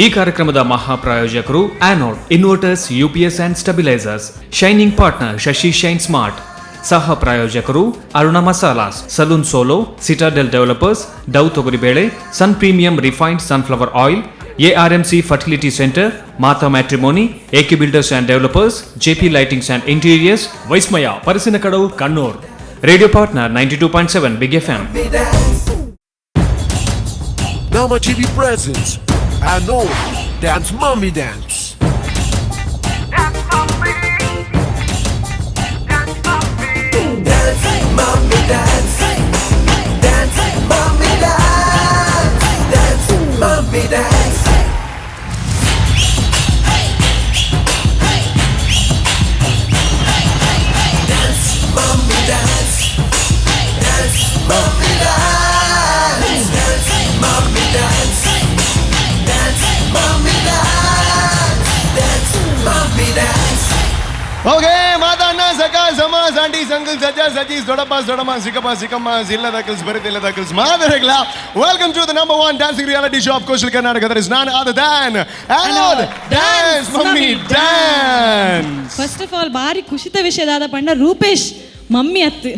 ಈ ಕಾರ್ಯಕ್ರಮದ ಮಹಾಪ್ರಾಯೋಜಕರು Anode inverters, UPS and stabilisers, shining partner Shashi shine smart, ಸಹ ಪ್ರಾಯೋಜಕರು Aruna Masalas, salon solo, citadel developers, Dove ತೊಗರಿಬೇಳೆ, sun premium refined sunflower oil, ARMC fertility centre, Mata matrimony, AK builders and developers, JP lightings and interiors, Vismaya Parassinikkadavu, Kannur. Radio partner 92.7 big FM. Nama TV presents Anod Dance Mummy Dance. Dance, mommy, dance. Dance, mommy, dance. Dance, mommy, dance. Dance, mommy, dance. Dance, mommy, dance. Dance, mommy, dance. Dance, mommy, dance. Dance, mommy, dance. Okay, ಮಾತಾಡ್ನ ಸಕ ಸಮ ಸಾಂಟಿ ಸಂಕಲ್ ಸಜ್ಜ ಸಜ್ಜಿ ದೊಡಪ್ಪ ದೊಡಮ್ಮ ಸಿಕ್ಕಪ್ಪ ಸಿಕ್ಕಮ್ಮ ಇಲ್ಲದ ಕಲ್ಸ್ ಬರಿತಿಲ್ಲದ ಕಲ್ಸ್ ಮಾದರಗಳ. Welcome to the number one dancing reality show of coastal Karnataka, that is none other than Anod dance mummy dance. First of all ಬಾರಿ ಖುಷಿತ ವಿಷಯದಾದ ಪಂಡ Rupesh mummy ಅತ್ತು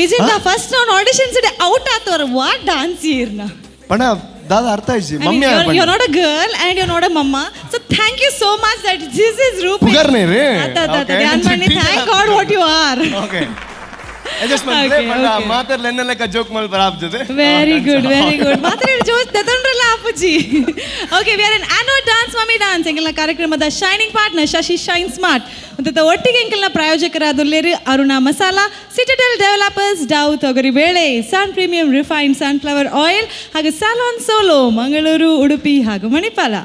ಇಜಿಂದ first round auditions out ಆತವ್ರ what dance ಇರ್ನ. ಪಣ ದಾದ ಅರ್ಥ ಆಯ್ತು mummy. You not a girl and you not a mamma, so thank you so much that this is Rupesh. ಪುಗರ್ನೇ ರೀ? Okay. Thank God what you are. Okay, adjustment. Okay, ಪಂಡ okay. ಮಾತಾಡ್ಲ ಎನ್ನೆಲೆಕ್ಕ joke ಮಲ್ಪರ ಆಪ್ ಜೊತೆ. Very good, very good. ಮಾತ್ರ ಜೋಸ್ ದತೊಂಡ್ರಲ್ಲ ಅಪ್ಪುಜಿ. Okay, we are in Anod dance mummy dance ಎಂಕಲ್ನ ಕಾರ್ಯಕ್ರಮದ shining partner Shashi shine smart ಮತ್ತು ಒಟ್ಟಿಗೆ ಎಂಕಲ್ನ ಪ್ರಾಯೋಜಕರಾದುಲ್ಲೇರು Aruna masala, citadel developers, Dove ತೊಗರಿಬೇಳೆ, sun premium refined sunflower oil ಹಾಗೂ ಸ್ಯಾಲಾನ್ ಸೋಲೋ, ಮಂಗಳೂರು, ಉಡುಪಿ ಹಾಗೂ ಮಣಿಪಾಲ.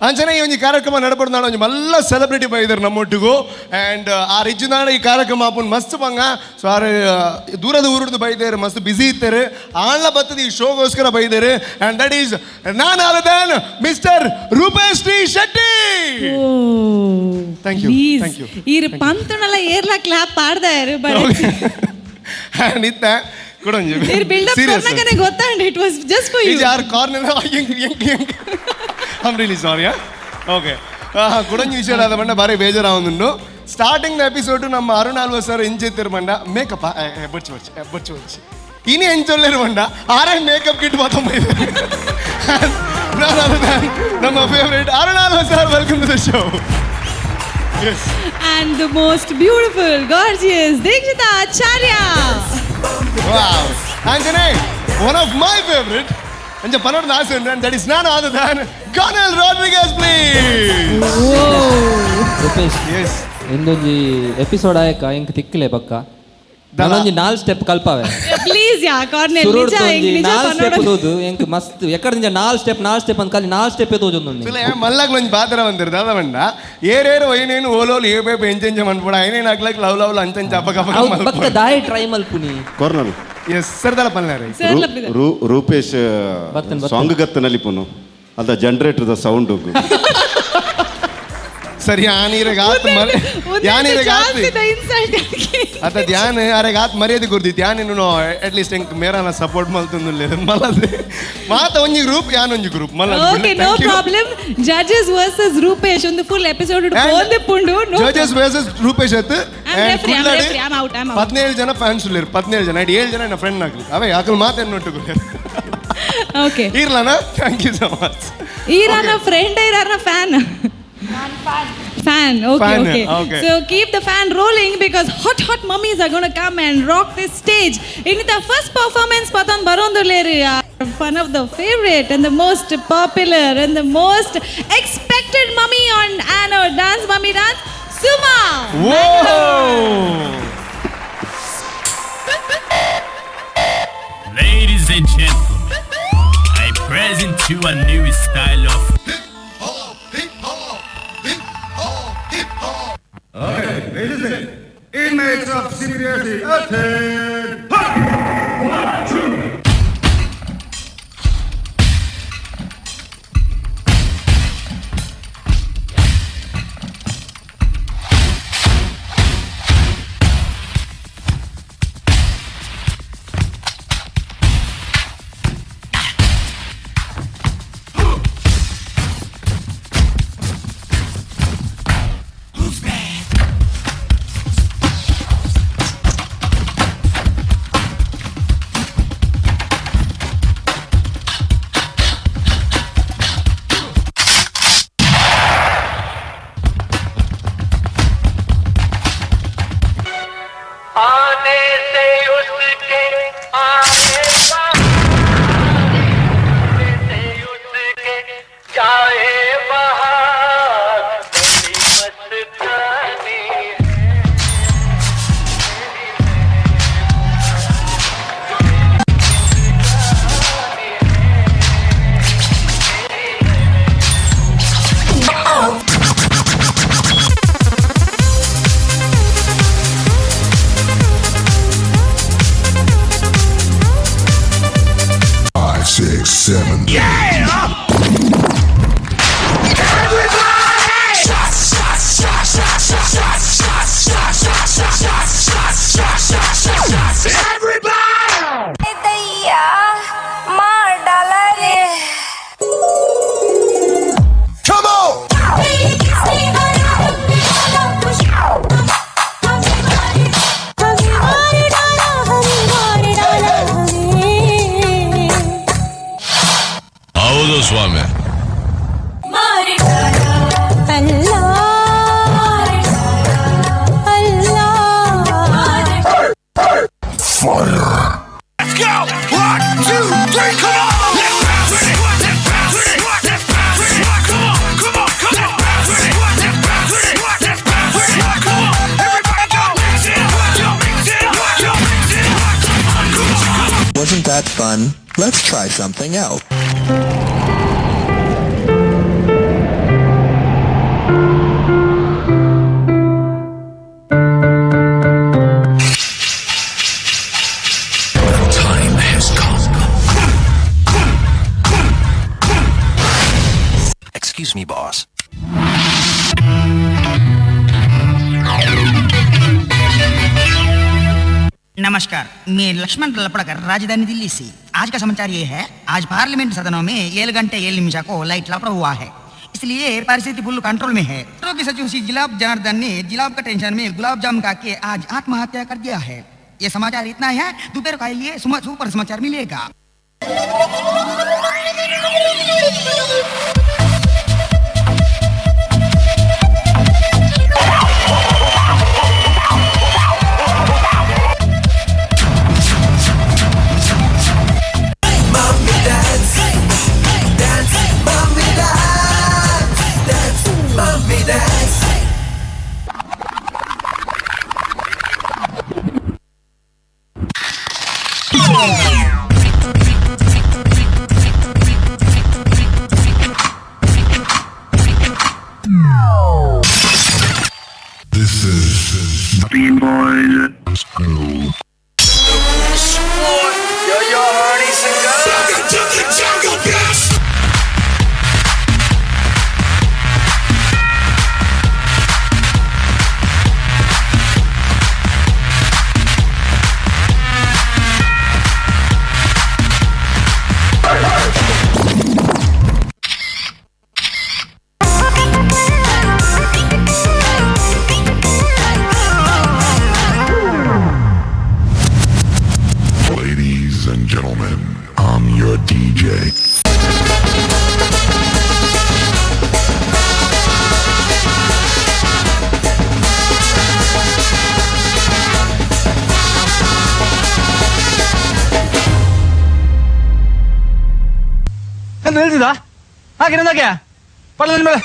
ಅಂಚನೆ ಈ ಒಂಜಿ ಕಾರ್ಯಕ್ರಮ ನಡಪಡ್ನಾಡ ಒಂಜಿ ಮಲ್ಲ ಸೆಲೆಬ್ರಿಟಿ ಬೈದರ್ ನಮ್ಮೊಟ್ಟಿಗೂ ಆ್ಯಂಡ್ ಆ ರಿಜ್ಜುನಾಡ ಈ ಕಾರ್ಯಕ್ರಮ ಆಪುನ್ ಮಸ್ತ್ ಬಂಗ. ಸೊ ಆರ್ ದೂರದ ಊರುಡ್ದು ಬೈದೇರು, ಮಸ್ತ್ ಬಿಸಿ ಇತ್ತೇರು, ಆಳ್ನ ಬತ್ತದ ಈ ಶೋಗೋಸ್ಕರ ಬೈದೇರು. And that is none other than mister Rupesh T Shetty. Thank you, thank you. ಈ ಪಂತುನಲ್ಲ ಏರ್ಲಾ ಕ್ಲಾಪ್ ಪಾಡ್ದಾರು ಬಟ್ ಆ್ಯಂಡ್ ಇತ್ತ ಕೊಡೊಂಜಿ ಇರ್ ಬಿಲ್ಡಪ್ ಸೀರಿಯಸ್ ಕೊರ್ನಗನೆ ಗೊತ್ತಾಂಡ್ it was just for you. ಯಾರ್ ಕಾರ್ನರ್ ಎಂಕ್ ಎಂಕ್ I'm really sorry. Okay, ಕುಡಂಜಿ ವಿಷಯ ಆದ ಬಂಡ ಬಾರಿ ಬೇಜಾರಾವೊಂದುಂಡು. ಸ್ಟಾರ್ಟಿಂಗ್ ಎಪಿಸೋಡ್ ನಮ್ಮ ಅರುಣ್ ಆಲ್ವ ಸರ್ ಇಂಚಿತ್ತಿರು ಬಂಡ ಮೇಕಪ್ ಬೊಚ್ಚು ಬೊಚ್ಚು ಬೊಚ್ಚು ಬೊಚ್ಚು ಇನಿ ಎಂಚೊಲ್ಲೇರು ಬಂಡ ಆರೇ ಮೇಕಪ್ ಕಿಟ್ ಮಾತೊಂಬ. ನಮ್ಮ favourite Arun Alva sir, welcome to the show. Yes. And the most beautiful, gorgeous Dikshita Acharya. Wow. Anjane, one of my favorite. ಅಂಚ ಪನ್ನೊಂದು ಆಸೆ ಉಂಟು, and that is none other than Cornel Rodriguez, please. Rupesh. Yes. ಇಂದೊಂಜಿ episode ಆಯಕ ಎಂಕ್ ತಿಕ್ಕಲೆ ಪಕ್ಕ ನಾನೊಂಜಿ ನಾಲ್ step ಕಲ್ಪಾವೆ. Please ಯಾ Cornell, ನಿಜ ಸುರುಡ್ದು ನಿಜ ನಾಲ್ ಸ್ಟೆಪ್ ಪನ್ನೊಡು. ತೋದು ಎಂಕ್ ಮಸ್ತ್ ಎಕ್ಕಡ ನಾಲ್ ಸ್ಟೆಪ್ ನಾಲ್ ಸ್ಟೆಪ್ ಅಂತ ಖಾಲಿ ನಾಲ್ ಸ್ಟೆಪ್ ತೋಜೊಂದು. ಸುಲೆ ಮಲ್ಲಾಗ್ ಒಂಜಿ ಪಾತ್ರ ಬಂದಿರು ದಾದ ಬಂಡ ಏರೇರು ಒಯ್ನೇನು ಓಲೋಲು ಏ ಬೇಪ ಎಂಚೆಂಚ ಮನ್ಪುಡ ಐನೇನು ಹಾಕ್ಲಕ್ ಲವ್ ಲವ್ ಅಂಚಂಚ ಅಪಕ ಅಪಕ. ಅವು ಬಕ್ಕ ದಾಯಿ ಟ್ರೈ ಮಲ್ಪುನಿ. ಕಾರ್ನಲ್. ಎಸ್ ಸರ್, ದಳ ಪಲ್ಲಾರೆ. ಸರ್ ಲಪ್ಪಿದ. ರೂಪೇಶ್. ಬರ್ತೇನೆ, ಬರ್ತೇನೆ. ಸಾಂಗ್ ಗತ್ತ ನಲಿಪುನು ಅದ generator the sound. ಸರಿ, ಯಾನೀರೆಗ್ ಆತ್ ಮರ್ ಯಾನೀರೆಗ್ ಆತ್ ಇನ್ಸಲ್ಟ್. ಅತ್ತ ಧ್ಯಾನ ಅರೆಗ್ ಆತ್ ಮರ್ಯಾದೆ ಕೊರ್ದಿತ್ತು ಯಾನ್ ಇನ್ನು ಅಟ್ಲೀಸ್ಟ್ ಎಂಕ್ ಮೇರಾನ ಸಪೋರ್ಟ್ ಮಲ್ತೊಂದುಲ್ಲೆ ಮಲ್ಲದೆ ಮಾತ ಒಂಜಿ ಗ್ರೂಪ್ ಯಾನ್ ಒಂಜಿ ಗ್ರೂಪ್ ಮಲ್ಲ. Okay, no problem. Judges versus Rupesh ಒಂದು ಫುಲ್ ಎಪಿಸೋಡ್ ಪೋಂದೆ ಪುಂಡು. ಜಡ್ಜಸ್ ವರ್ಸಸ್ ರೂಪೇಶ್ ಅತ್. I'm referee, I'm referee, I'm out, I'm out. 17 ಜನ ಫ್ಯಾನ್ಸ್ ಉಲ್ಲೇರು, 17 ಜನ, ಏಳು ಜನ ನನ್ನ ಫ್ರೆಂಡ್ ಆಗ್ಲಿ ಅವೇ ಯಾಕಲ್ ಮಾತೇನು ಓಕೆ. ಇರ್ಲನ, thank you so much. ಈರಾನ friend, ಇರಾನ fan? Fan, okay. Fan, okay. Okay. So keep the fan rolling because hot hot mummies are gonna come and rock this stage. In the first performance ಪತನ್ ಬರೋಂದುಲೇರಿ one of the favorite and the most popular and the most expected mummy on Anod Dance Mummy Dance, Suma. Ladies and gentlemen, I present you a new style of Inmates of CBDSE, attend! 5, 6, 7. Yeah! Everybody! Shot, shot, shot, shot, shot, shot, shot, shot, shot, shot, shot, shot, shot, shot, shot, shot. Everybody! Come on! ಹೌದು ಸ್ವಾಮಿ. Fire! Let's go! 1, 2, 3, come on! Let's bounce with it! Let's bounce with it! Let's bounce with it! Come on! Come on! Come on! Let's bounce with it! Let's bounce with it! Let's bounce with it! Come on! Everybody go! Mix it up! Yo, mix it up! Yo, mix it up! Come on! Come on! Come on! Wasn't that fun? Let's try something else. The time has come. Excuse me, boss. नमस्कार, मैं लक्ष्मण लपड़कर राजधानी दिल्ली से। आज का समाचार ये है, आज पार्लियामेंट सदनों में 7 घंटे 7 निमिष को लाइट लपड़ा हुआ है, इसलिए परिस्थिति फुल कंट्रोल में है। के सचिव श्री जिलाब जनार्दन ने जिलाब का टेंशन में गुलाब जामुन खा के आज आत्महत्या कर दिया है। ये समाचार इतना है, दोपहर का लिए सुपर समाचार मिलेगा। Mommy dance, dance, mommy dance, dance, mommy dance. This is Bean Boys School. Yo, yo, honey, Welcome to the jungle, bitch! Ladies and gentlemen, I'm your DJ. ನಿಲ್ಸಿದ ಹಾಗೆ ನಂದಾಕೆ ಪಡ್ಲ ಮೇಲೆ.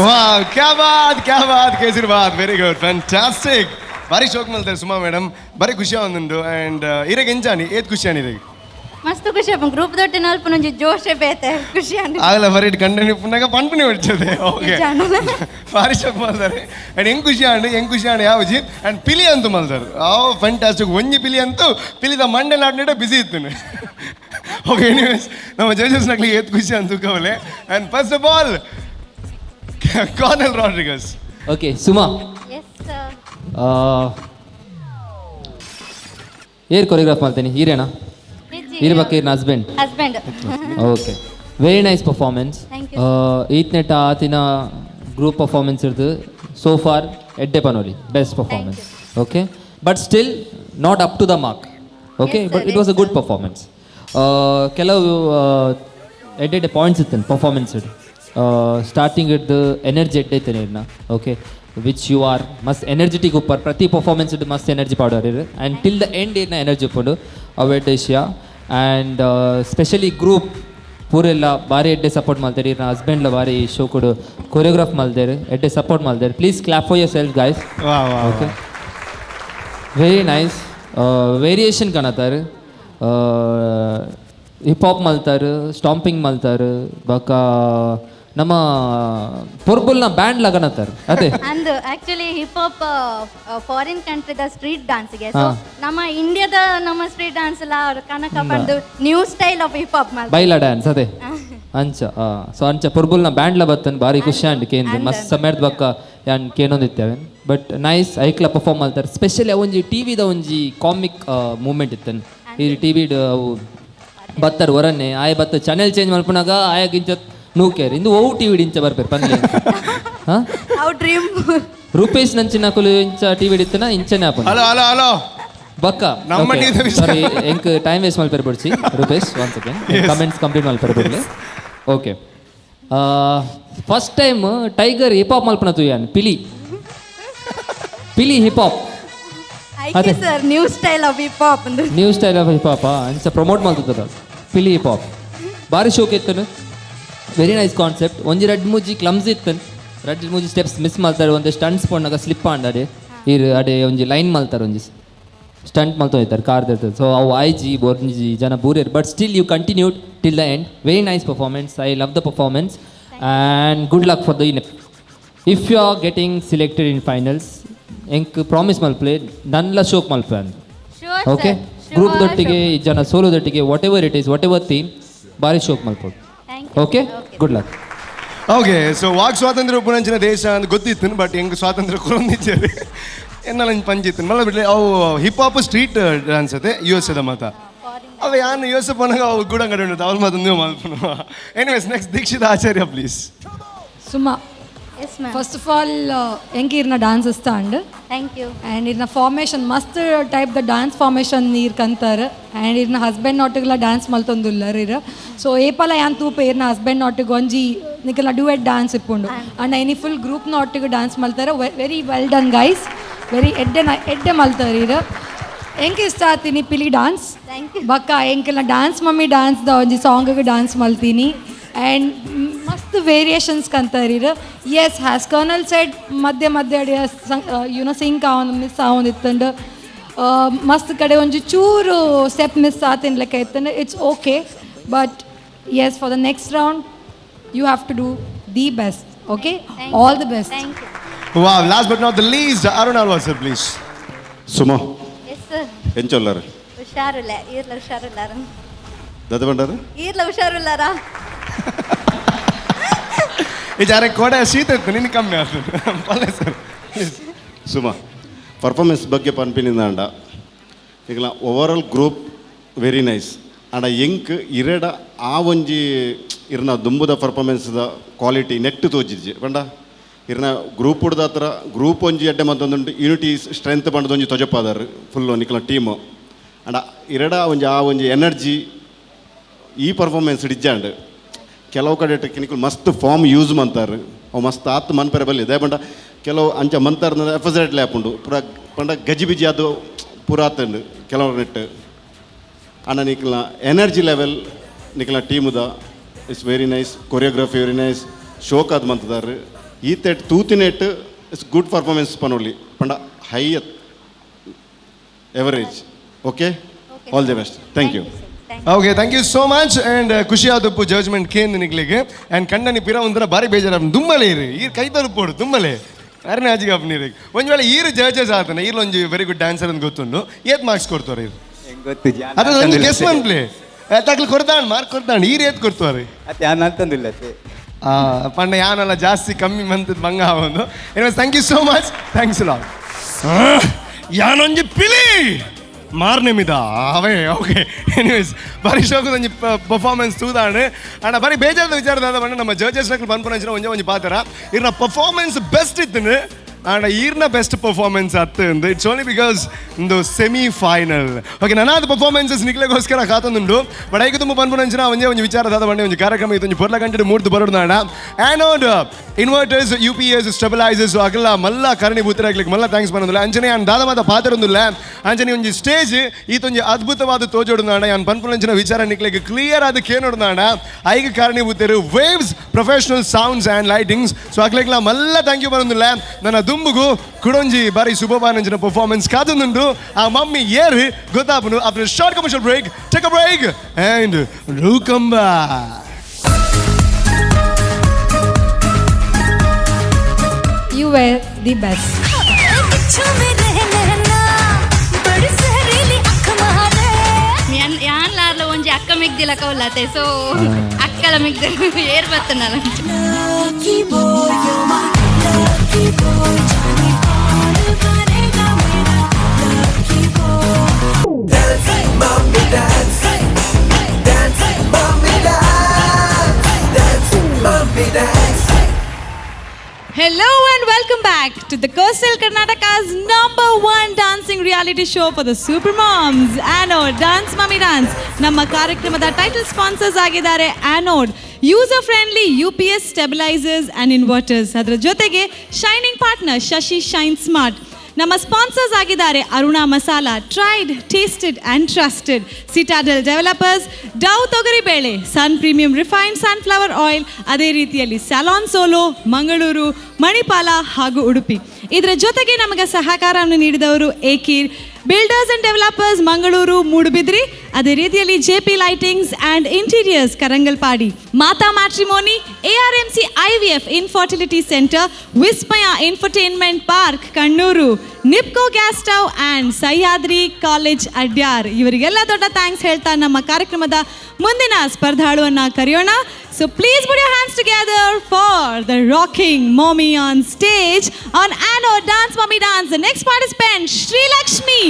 ವಾಹ್, ಕ್ಯಾ ಬಾತ್, ಕ್ಯಾ Baat, kesari bath. Very good, fantastic. ಬಾರಿ ಶೋಕ್ ಮಲ್ತಾರೆ Suma madam, ಬಾರಿ ಖುಷಿ ಆವೊಂದುಂಡು. And ಇರೆಗ್ ಎಂಚಾನಿ ಏತ್ ಖುಷಿ ಆನಿ ಇರೆಗ್? ಮಸ್ತ್ ಖುಷಿ ಆಪುಂಡು ಗ್ರೂಪ್ ದೊಟ್ಟಿ ನಲ್ಪುನೊಂಜಿ ಜೋಶೆ ಬೇತೆ ಖುಷಿ ಆಂಡ್. ಆಗಲ ಬರೀ ಕಂಟೆಂಟ್ ಇಪ್ಪುನಾಗ ಪನ್ಪುನಿ ಹೊಡ್ಚದೆ. ಓಕೆ, ಬಾರಿ ಶೋಕ್ ಮಲ್ತಾರೆ. ಆ್ಯಂಡ್ ಹೆಂಗ್ ಖುಷಿ ಆಂಡ್, ಹೆಂಗ್ ಖುಷಿ ಆಂಡ್ ಯಾವಜಿ. ಆ್ಯಂಡ್ ಪಿಲಿ ಅಂತೂ ಮಲ್ತಾರೆ, ಆವ್ ಫ್ಯಾಂಟಾಸ್ಟಿಕ್. ಒಂಜಿ ಪಿಲಿ ಅಂತೂ ಪಿಲಿದ ಮಂಡೆ ನಾಡ್ನೇಟ ಬಿಸಿ ಇತ್ತು. ಓಕೆ, ಎನಿವೇಸ್ ನಮ್ಮ ಜಡ್ಜಸ್ ನಕ್ಲಿಗೆ ಏತ್ ಖುಷಿ ಅಂತ ಕವಲೆ. And first of all Cornel Rodrigues. Okay Suma, yes sir. ಏರ್ ಕೊರಿಯೋಗ್ರಾಫ್ ಮಾಡ್ತೇನೆ ಹೀರೇನಾ? ಈರ್ ಈರ್ನ husband? Husband. Okay, very nice performance. Thank you. ಈತ್ನೆಟ ಆತಿನ group performance ಇರ್ತದೆ ಸೋ ಫಾರ್ ಎಡ್ಡೆ ಪನೋಲಿ best performance. Okay, but still not up to the mark. Okay, but it was a good performance. ಕೆಲವು ಎಡ್ಡೆ points ಇತ್ತು performance ಇಟ್ಟು. Starting ಇಡ್ದು energy ಎಡ್ಡೆ ಇತ್ತೇನೆ ಇರ್ನ. Okay, which you are ಮಸ್ತ್ ಎನರ್ಜೆಟಿಕ್ ಉಪ್ಪರ್, ಪ್ರತಿ ಪರ್ಫಾರ್ಮೆನ್ಸ್ ಇಟ್ಟು ಮಸ್ತ್ ಎನರ್ಜಿ ಪಾಡೋರ್ ಇರು and till the end ಇರ್ನ ಎನರ್ಜಿ ಉಪ್ಪುಂಡು ಅವು ಎಡ್ಡೆ ವಿಷಯ. And specially group ಪೂರೆಲ್ಲ ಭಾರಿ ಎಡ್ಡೆ ಸಪೋರ್ಟ್ ಮಾಡ್ತಾರೆ. ಇರ್ನ ಹಸ್ಬೆಂಡ್ಲ ಭಾರಿ ಶೋ ಕೊಡು ಕೊರಿಯೋಗ್ರಾಫ್ ಮಾಡ್ತಾರೆ, ಎಡ್ಡೆ ಸಪೋರ್ಟ್ ಮಾಡ್ತಾರೆ. Please clap for yourself guys. Okay, very nice variation ಕಾಣತ್ತಾರೆ. Hip hop ಮಲ್ತಾರೆ, ಸ್ಟಾಂಪಿಂಗ್ ಮಲ್ತಾರೆ, ಬಕ ನಮ್ಮ ಪೊರ್ಬುಲ್ನ ಬ್ಯಾಂಡ್ ಲಗನತ್ತಾರೆ ಅದೇ. ಅಂದು actually hip hop foreign ಕಂಟ್ರಿದ street ಡಾನ್ಸ್ಗೆ, so ನಮ್ಮ ಇಂಡಿಯಾದ ನಮ್ಮ ಸ್ಟ್ರೀಟ್ ಡಾನ್ಸ್ ಎಲ್ಲ ಅವ್ರು ಕನಕ ಬಂದು new style of hip hop Baila dance ಅದೇ ಅಂಚ. ಸೊ ಅಂಚ ಪೊರ್ಬುಲ್ನ ಬ್ಯಾಂಡ್ಲ ಬತ್ತನ್ ಭಾರಿ ಖುಷಿ ಅಂಡ್ ಕೇಂದ್ರ ಮಸ್ತ್ ಸಮಯದ ಬಕ್ಕ ಯಾನ್ ಕೇನೊಂದಿತ್ತೇವೆ. ಬಟ್ ನೈಸ್ ಐಕ್ಲ ಪರ್ಫಾರ್ಮ್ ಮಾಡ್ತಾರೆ. ಸ್ಪೆಷಲಿ ಒಂಜಿ ಟಿವಿದ ಒಂಜಿ ಕಾಮಿಕ್ ಮೂಮೆಂಟ್ ಇತ್ತನ್. ಈ ಟಿವಿಡ್ ಅವು ಬತ್ತಾರೆ ಹೊರನ್ನೆ ಆಯ ಬತ್ತ ಚಾನೆಲ್ ಚೇಂಜ್ ಮಲ್ಪನಾಗ ಆಯಾಗಿಂಚ ನೂಕೇರ್ ಇಂದು ಓ ಟಿವಿ ಇಂಚ ಬರ್ಪೇರು ಪನ್ಲೆ. ಹಾಂ, ಡ್ರೀಮ್ ರೂಪೇಶ್ ನಂಚಿನ ಕುಲು ಇಂಚ ಟಿವಿ ಇತ್ತನ ಇಂಚನೆ ಆಪುಂಡು. Hello hello hello ಬಕ್ಕ ಸಾರಿ ಎಂಕ್ ಟೈಮ್ ವೇಸ್ಟ್ ಮಲ್ಪೆರ್ ಬೊಡ್ಚಿ Rupesh, one second comments complete ಮಲ್ಪೆರ್ ಬಿಡ್ಲಿ. Okay, first time tiger hip hop ಮಲ್ಪನ ತುಯಾನ್ ಪಿಲಿ ಪಿಲಿ ಹಿಪ್ ಹಾಪ್ ಅದೇ sir, new style of hip hop, new style of hip hop ಅಂಚ ಪ್ರಮೋಟ್ ಮಲ್ತದ ಪಿಲಿ ಹಿಪ್ ಹಾಪ್. ಭಾರಿ ಶೋಕ್ ಇತ್ತನು, very nice concept. ಒಂಜಿ ರಡ್ಡ್ ಮೂಜಿ ಕ್ಲಮ್ಸ್ ಇತ್ತನ್, ರಡ್ಡ್ ಮೂಜಿ ಸ್ಟೆಪ್ಸ್ ಮಿಸ್ ಮಲ್ತಾರೆ, ಒಂದು ಸ್ಟಂಟ್ಸ್ ಪೋನಾಗ ಸ್ಲಿಪ್ ಆಂಡ್ ಇರು ಅಡೆ ಒಂಜಿ ಲೈನ್ ಮಲ್ತಾರೆ, ಒಂಜಿ ಸ್ಟಂಟ್ ಮಲ್ತೊಂದಿತ್ತಾರೆ ಕಾರ್ ಇರ್ತದೆ. ಸೊ ಅವು ಐಜಿ ಒಂಜಿ ಜನ ಬೂರೇರ್, but still you continued till the end. Very nice performance, I love the performance and good luck for the if you are getting selected in finals. ಎಂಕ್ ಪ್ರಾಮಿಸ್ ಮಲ್ಪಲೆ ನನ್ಲ ಶೋಕ್ ಮಲ್ಪೆ ಅಂದ್. Okay, group ದೊಟ್ಟಿಗೆ ಜನ solo ದೊಟ್ಟಿಗೆ whatever it is, whatever theme ಭಾರಿ ಶೋಕ್ ಮಲ್ಪೊಡು. Okay, good luck. Okay, so walk ಸ್ವಾತಂತ್ರ್ಯ ಉಪನಂಚಿನ ದೇಶ ಅಂತ ಗೊತ್ತಿತ್ತು, but ಹೆಂಗೆ ಸ್ವಾತಂತ್ರ್ಯ ಕೊರೊಂದಿದ್ದಾರೆ ಎನ್ನಲ ಪಂಜಿತ್ತು ಮಲ್ಲ ಬಿಡ್ಲಿ. ಅವು hip hop street dance ಅದೇ ಯು ಎಸ್ ಎದ ಮಾತ ಅವ ಯಾನು ಯು ಎಸ್ ಪೋನಾಗ ಅವು ಗೂಡಂಗಡಿ ಉಂಟು ಅವಳು ಮಾತು ನೀವು ಮಲ್ಪನು. Anyways, next Dikshita Acharya please. Suma, first of all ಎಂಕ್ ಇರ್ನ ಡಾನ್ಸ್ ಇಷ್ಟ and thank you. And ಇರ್ನ ಫಾರ್ಮೇಷನ್ ಮಸ್ತ್ type the dance formation ಇರ್ ಕಂತಾರ. ಆ್ಯಂಡ್ ಇರ್ನ ಹಸ್ಬೆಂಡ್ ನಾಟಿಗೆಲ್ಲ ಡ್ಯಾನ್ಸ್ ಮಲ್ತೊಂದುಲ್ಲರ್ ಇರ್. ಸೊ ಏಪಲ ಯಾನ್ ತೂಪೆ ಇರ್ನ ಹಸ್ಬೆಂಡ್ ನಾಟಿಗೆ ಒಂಜಿ ನಿಕಲ ಡ್ಯೂಯೆಟ್ ಡ್ಯಾನ್ಸ್ ಇಪ್ಪುಂಡು. And any full group ನಾಟಿಗೆ dance ಮಲ್ತಾರೆ. Very well done guys, very ಎಡ್ಡೆ ಎಡ್ಡೆ ಮಲ್ತಾರೆ ಇರ್. ಎಂಕ್ ಇಷ್ಟ ಆತೀನಿ ಪಿಲಿ ಡಾನ್ಸ್ ಬಕ್ಕ. ಎಂಕೆಲ್ಲ dance mummy dance the ಒಂಜಿ ಸಾಂಗಿಗೆ ಡಾನ್ಸ್ ಮಲ್ತೀನಿ. ಆ್ಯಂಡ್ ಮಸ್ತ್ ವೇರಿಯೇಷನ್ಸ್ ಕಂತಾರೀರ್. S has kernel side ಮಧ್ಯೆ ಮಧ್ಯೆ ಅಡಿಯ ಯುನೋ ಸಿಂಕ್ ಆವೊಂದು ಮಿಸ್ ಆವೊಂದಿತ್ತಂಡು ಮಸ್ತ್ ಕಡೆ ಒಂಜಿ ಚೂರು ಸ್ಟೆಪ್ ಮಿಸ್ ಆತಿನ ಲೆಕ್ಕ ಇತ್ತಂಡು. It's okay, but yes, for the next round you have to do the best. Okay, all the best. Wow, last but not the least Arun Alva sir please. Suma, yes sir. ಎಂಚೊಲ್ಲರ್ ಹುಷಾರುಲ್ಲ ಈರ್ಲ ಹುಷಾರುಲ್ಲಾರ ದದ ಬಂಡಾರ ಈರ್ಲ ಹುಷಾರುಲ್ಲಾರ ಈ ಕೋಡೆ ಶೀತ ಇತ್ತು ನಿನ್ನ ಕಮ್ಮಿ ಆಗ್ತದೆ ಪಲ್ಲೆ sir. Suma, performance ಬಗ್ಗೆ ಪನ್ಪಿನಿಂದ ಈಗ over all group very nice. And ಎಂಕ್ ಇರೆಡ ಆ ಒಂಜಿ ಇರ್ನ ದುಂಬುದ ಪರ್ಫಾರ್ಮೆನ್ಸ್ದ ಕ್ವಾಲಿಟಿ ನೆಟ್ ತೋಜಿದ್ಜಿ ಪಂಡ ಇರ್ನ ಗ್ರೂಪ್ ಹತ್ರ ಗ್ರೂಪ್ ಒಂಜಿ ಎಡ್ಡೆ ಮತ್ತೊಂದುಂಟು ಯೂನಿಟಿ ಸ್ಟ್ರೆಂತ್ ಪಂಡದ ಒಂಜಿ ತೊಜಪಾದಾರ್ ಫುಲ್ಲು ನಿಕ್ಲ ಟೀಮು. ಆಂಡ ಇರೆಡ ಒಂಜಿ ಆ ಒಂಜಿ ಎನರ್ಜಿ ಈ ಪರ್ಫಾರ್ಮೆನ್ಸ್ ಇಜ್ಜಾಂಡ್. ಕೆಲವು ಕಡೆ ನಿಕ್ಲು ಮಸ್ತ್ ಫಾರ್ಮ್ ಯೂಸ್ ಮಂತಾರೆ, ಅವು ಮಸ್ತ್ ಆತ್ ಮನ್ಪೆರೆ ಬಲ್ಲಿ ದಯ ಪಂಡ ಕೆಲವು ಅಂಚ ಮಂತಾರ್ ಎಫ್ ಲ್ಯಾಪ್ ಉಂಡು ಪೂರ ಪಂಡ ಗಜಿ ಬಿಜಿ ಅದು ಪೂರ ಆತಂಡು ಕೆಲವು ನೆಟ್. ಆಂಡ ನಿಕ್ಲ ಎನರ್ಜಿ ಲೆವೆಲ್ ನಿಕ್ಲ ಟೀಮುದ it's very nice, choreography very nice, ಶೋಕ್ ಆದ್ ಮಂತದಾರ್ ಈ ತೆಟ್ ತೂತಿನೆಟ್ it's good performance ಪನೊಲಿ ಪಂಡ high average. Okay, all the best, thank you. Okay, thank you so much. And ಖುಷಿ ಆದಪ್ಪು ಜಡ್ಜ್ಮೆಂಟ್ ಕೇಂದ್ರ ನಿಕ್ಲಿಗೆ. ಆ್ಯಂಡ್ ಕಂಡನಿ ಪಿರ ಒಂಥರ ಭಾರಿ ಬೇಜಾರ ದುಮ್ಮಲೆ ಇರು ಈರ್ ಕೈ ತಲುಪೋಡು ದುಮ್ಮಲೆ ಅರನೇ ಆಜಿಗೆ ಅಪ್ ನೀರಿಗೆ. ಒಂಜಿ ವೇಳೆ ಈರು ಜಡ್ಜಸ್ ಆತನ ಈರ್ಲ ಒಂಜಿ very good dancer ಅಂತ ಗೊತ್ತುಂಡು, ಏತ್ ಮಾರ್ಕ್ಸ್ ಕೊಡ್ತಾರೆ ಇರು? ಅದು ಒಂಜಿ ಗೆಸ್ ಮನ್ಪ್ಲೆ ತಕ್ಲು ಕೊಡ್ತಾಣ ಮಾರ್ಕ್ ಕೊಡ್ತಾಣ ಈರ್ ಏತ್ ಕೊಡ್ತಾರೆ ಅಂತಂದಿಲ್ಲ ಪಂಡ ಯಾನಲ್ಲ ಜಾಸ್ತಿ ಕಮ್ಮಿ ಮಂತದ ಬಂಗ ಆವೊಂದು. Anyways, thank you so much, thanks lot. ಯಾನೊಂಜಿ ಪಿಲಿ ಮಾರ್ನೆಮಿದ ಅವೇ. ಓಕೆ, ಎನಿವೇಸ್, ಬಾರಿ ಶೋಕದ ಒಂಜಿ ಪರ್ಫಾರ್ಮೆನ್ಸ್ ತೂದಾಂಡ್. ಆಂಡ ಬಾರಿ ಬೇಜಾರದ ವಿಚಾರ ದಾದ ಪಂಡ, ನಮ್ಮ ಜಡ್ಜಸ್ ನಕುಲು ಪನ್ಪುನಂಚಿನ ಒಂಜೆ ಒಂಜಿ ಪಾತೆರ, ಇರ್ನ ಪರ್ಫಾರ್ಮೆನ್ಸ್ ಬೆಸ್ಟ್ ಇತ್ತುಂಡು, ಆಂಡ ಈರ್ನ ಬೆಸ್ಟ್ ಪರ್ಫಾರ್ಮೆನ್ಸ್ ಅತ್ತು. It's only because ಇಂದು ಸೆಮಿ ಫೈನಲ್. ಓಕೆ, ನನಾದ ಪರ್ಫಾರ್ಮೆನ್ಸಸ್ ನಿಕ್ಲೆಗೋಸ್ಕರ ಕಾತೊಂದುಂಡು. ಬಟ್ ಐಕ್ ತುಂಬ ಪನ್ಪುನಂಚಿನ ಒಂಜೇ ಒಂಜಿ ವಿಚಾರ ದಾದ ಪಂಡ, ಒಂಜಿ ಕಾರ್ಯಕ್ರಮ ಇದೊಂಜಿ ಪೊರ್ಲ ಗಂಟೆ ಮೂರ್ದು ಬರೋಡು. ಆ್ಯನೋಡ್ ಇನ್ವರ್ಟರ್ಸ್, ಯುಪಿಎಸ್, ಸ್ಟೆಬಿಲೈಸರ್ಸ್ ಅಗಲ ಮಲ್ಲ ಕಾರಣೀಭೂತರಾಗ್ಲಿಕ್ಕೆ ಮಲ್ಲ thanks ಪನೊಂದುಲ್ಲ. ಅಂಚನೆ ಯಾನ್ ದಾದ ಮಾತ ಪಾತೆರೊಂದುಲ್ಲ. ಅಂಚನೆ ಒಂಜಿ ಸ್ಟೇಜ್ ಈತೊಂಜಿ ಅದ್ಭುತವಾದ ತೋಜೋಡು. ಯಾನ್ ಪನ್ಪುನಂಚಿನ ವಿಚಾರ ನಿಕ್ಲೆಗ್ ಕ್ಲಿಯರ್ ಆದ್ ಕೇನೋಡು. ಐಕ್ ಕಾರಣೀಭೂತರು waves professional sounds and lightings. So ಅಕ್ಲೆಗ್ಲ ಮಲ್ಲ thank you ಪನೊಂದುಲ್ಲ. ನನ್ನ ದುಂಬುಗು ಕುಡೊಂಜಿ ಬಾರಿ ಸುಬೋಬಾನಂಚಿನ ಪರ್ಫಾರ್ಮೆನ್ಸ್ ಕಾತೊಂದುಂಡು. ಆ ಮಮ್ಮಿ ಏರ್ ಗೊತ್ತಾಪುನು after short commercial break. Take a break and do come back. You were the best. ಯಾನ್ ಲಾರ್ಲ ಒಂಜಿ ಅಕ್ಕ ಮಿಗ್ದಿಲ ಕೌಲಾತೆ. ಸೊ ಅಕ್ಕಲ ಮಿಗ್ದ ಏರ್ ಬತ್ತನಲ್ಲ. Lucky boy, you're my lucky boy. जाने कौन बनेगा मेरा lucky boy. Dance, mommy, dance. Dance, mommy, dance. Dance, mommy, dance. Hello and welcome back to the Coastal Karnataka's number one dancing reality show for the super moms, Anode Dance Mummy Dance. ನಮ್ಮ ಕಾರ್ಯಕ್ರಮದ title sponsors ಆಗಿದ್ದಾರೆ anode user friendly UPS stabilizers and inverters. ಅದರ ಜೊತೆಗೆ shining partner ಶಶಿ shine smart. ನಮ್ಮ sponsors ಆಗಿದ್ದಾರೆ Aruna masala, tried, tasted and trusted, Citadel developers, Dove ತೊಗರಿಬೇಳೆ, sun premium refined sunflower oil, ಅದೇ ರೀತಿಯಲ್ಲಿ ಸ್ಯಾಲಾನ್ ಸೋಲೋ ಮಂಗಳೂರು, ಮಣಿಪಾಲ ಹಾಗೂ ಉಡುಪಿ. ಇದರ ಜೊತೆಗೆ ನಮಗೆ ಸಹಕಾರವನ್ನು ನೀಡಿದವರು ಏಕೀರ್ ಬಿಲ್ಡರ್ಸ್ ಅಂಡ್ ಡೆವಲಪರ್ಸ್, ಮಂಗಳೂರು, ಮೂಡುಬಿದ್ರಿ, ಅದೇ ರೀತಿಯಲ್ಲಿ J P lightings and interiors, Karangalpady, Mata matrimony, ARMC IVF infertility centre, Vismaya infotainment park, Kannur, Nipco gas stove and Sahyadri college, Adyar. ಇವರಿಗೆಲ್ಲ ದೊಡ್ಡ thanks ಹೇಳ್ತಾ ನಮ್ಮ ಕಾರ್ಯಕ್ರಮದ ಮುಂದಿನ ಸ್ಪರ್ಧಾಳುವನ್ನ ಕರೆಯೋಣ. So please put your hands together for the rocking mommy on stage on Anode Dance Mummy Dance, the next participant, Srilakshmi.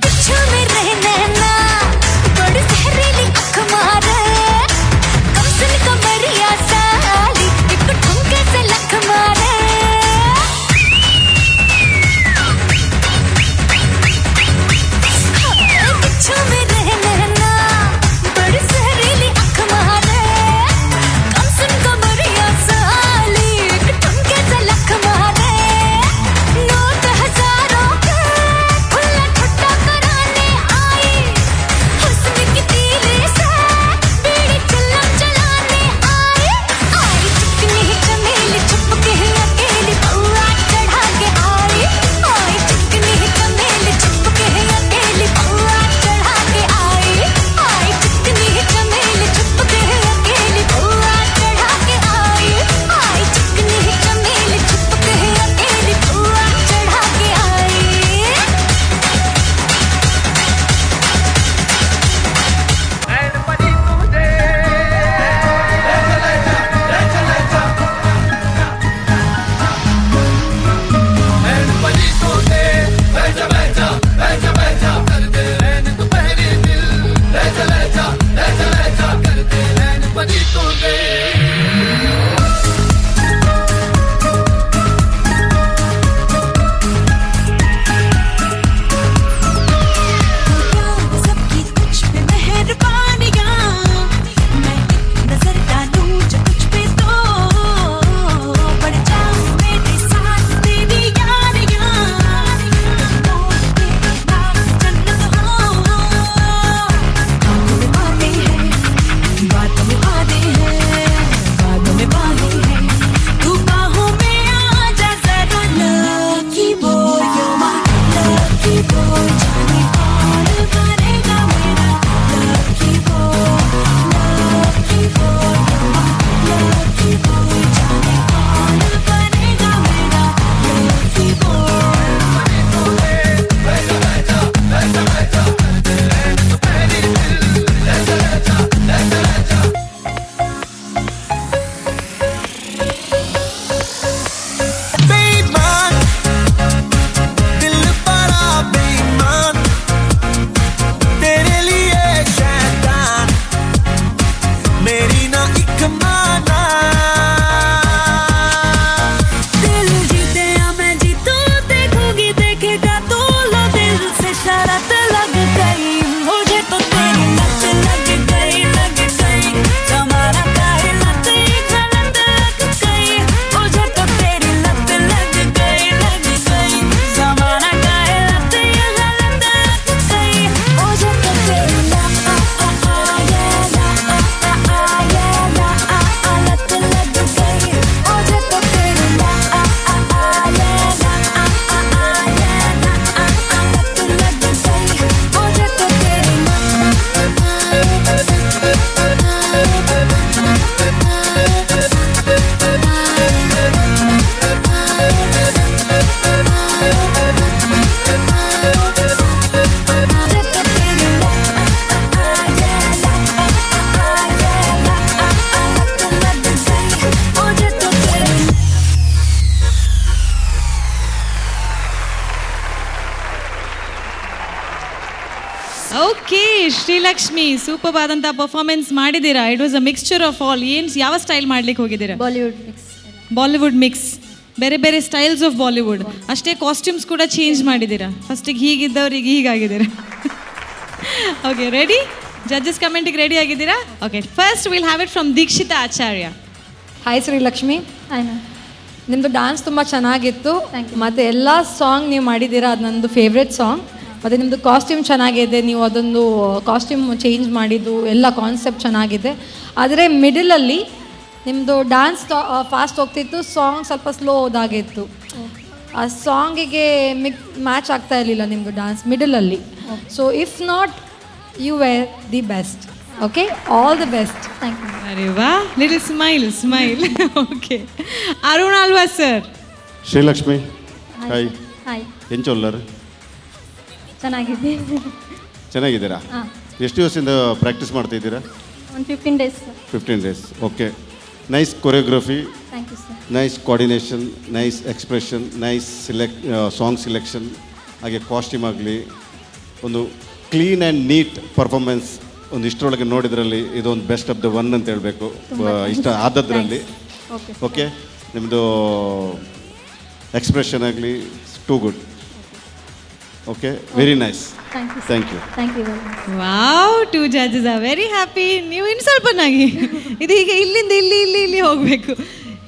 बिच्छू में रह नैना, बड़ी जहरीली अख. ಶ್ರೀಲಕ್ಷ್ಮಿ, ಸೂಪರ್ ಆದಂಥ ಪರ್ಫಾರ್ಮೆನ್ಸ್ ಮಾಡಿದ್ದೀರಾ. It was a mixture of all. ಏನು, ಯಾವ ಸ್ಟೈಲ್ ಮಾಡ್ಲಿಕ್ಕೆ ಹೋಗಿದ್ದೀರಾ? Bollywood mix. Bollywood mix, ಬೇರೆ ಬೇರೆ ಸ್ಟೈಲ್ಸ್ ಆಫ್ ಬಾಲಿವುಡ್. ಅಷ್ಟೇ, ಕಾಸ್ಟ್ಯೂಮ್ಸ್ ಕೂಡ ಚೇಂಜ್ ಮಾಡಿದ್ದೀರಾ. ಫಸ್ಟಿಗೆ ಹೀಗಿದ್ದವ್ರಿಗೆ ಹೀಗಾಗಿದ್ದೀರಾ. Okay, ready? ಜಡ್ಜಸ್ ಕಮೆಂಟಿಗೆ ರೆಡಿ ಆಗಿದ್ದೀರಾ? Okay, first we'll have it from Dikshita Acharya. Hi Srilakshmi. Hi ma'am. ನಿಮ್ಮದು ಡಾನ್ಸ್ ತುಂಬ ಚೆನ್ನಾಗಿತ್ತು ಮತ್ತು ಎಲ್ಲ ಸಾಂಗ್ ನೀವು ಮಾಡಿದ್ದೀರಾ, ಅದು ನಂದು ಫೇವ್ರೆಟ್ ಸಾಂಗ್. ಮತ್ತು ನಿಮ್ಮದು ಕಾಸ್ಟ್ಯೂಮ್ ಚೆನ್ನಾಗಿದೆ. ನೀವು ಅದೊಂದು ಕಾಸ್ಟ್ಯೂಮ್ ಚೇಂಜ್ ಮಾಡಿದ್ದು, ಎಲ್ಲ ಕಾನ್ಸೆಪ್ಟ್ ಚೆನ್ನಾಗಿದೆ. ಆದರೆ ಮಿಡಿಲಲ್ಲಿ ನಿಮ್ಮದು ಡಾನ್ಸ್ ಫಾಸ್ಟ್ ಹೋಗ್ತಿತ್ತು, ಸಾಂಗ್ ಸ್ವಲ್ಪ ಸ್ಲೋ ಹೋದಾಗಿತ್ತು. ಆ ಸಾಂಗಿಗೆ ಮ್ಯಾಚ್ ಆಗ್ತಾ ಇರಲಿಲ್ಲ ನಿಮ್ಮದು dance ಮಿಡಲಲ್ಲಿ. So if not, you were the best. Okay, all the best. Thank you. ಅರೆ ವಾ, little smile, smile. Okay, Arun Alva sir. Srilakshmi, hi. Hi. ಎಂಚ ಉಲ್ಲರ್? ಚೆನ್ನಾಗಿದ್ದೀನಿ. ಚೆನ್ನಾಗಿದ್ದೀರಾ? ಹಾಂ. ಎಷ್ಟು ದಿವಸದಿಂದ ಪ್ರಾಕ್ಟೀಸ್ ಮಾಡ್ತಾ ಇದ್ದೀರಾ? ಒಂದು 15 days. 15 days, okay. Nice choreography. Thank you sir. Nice coordination, nice expression, nice song selection. ಹಾಗೆ ಕಾಸ್ಟ್ಯೂಮ್ ಆಗಲಿ, ಒಂದು ಕ್ಲೀನ್ ಆ್ಯಂಡ್ ನೀಟ್ ಪರ್ಫಾರ್ಮೆನ್ಸ್. ಒಂದು ಇಷ್ಟರೊಳಗೆ ನೋಡಿದ್ರಲ್ಲಿ ಇದೊಂದು ಬೆಸ್ಟ್ ಆಫ್ the one ಅಂತ ಹೇಳಬೇಕು, ಇಷ್ಟ ಆದದ್ರಲ್ಲಿ. ಓಕೆ. ಓಕೆ, ನಿಮ್ಮದು ಎಕ್ಸ್ಪ್ರೆಷನ್ ಆಗಲಿ, too good. Okay, very nice. Thank you. Thank you. Thank you very much. Wow, two judges are very happy. ನೀವು ಇನ್ನು ಸ್ವಲ್ಪ ನಾಗಿ. ಇದು ಈಗ ಇಲ್ಲಿಂದ ಇಲ್ಲಿ, ಇಲ್ಲಿ, ಇಲ್ಲಿ ಹೋಗಬೇಕು.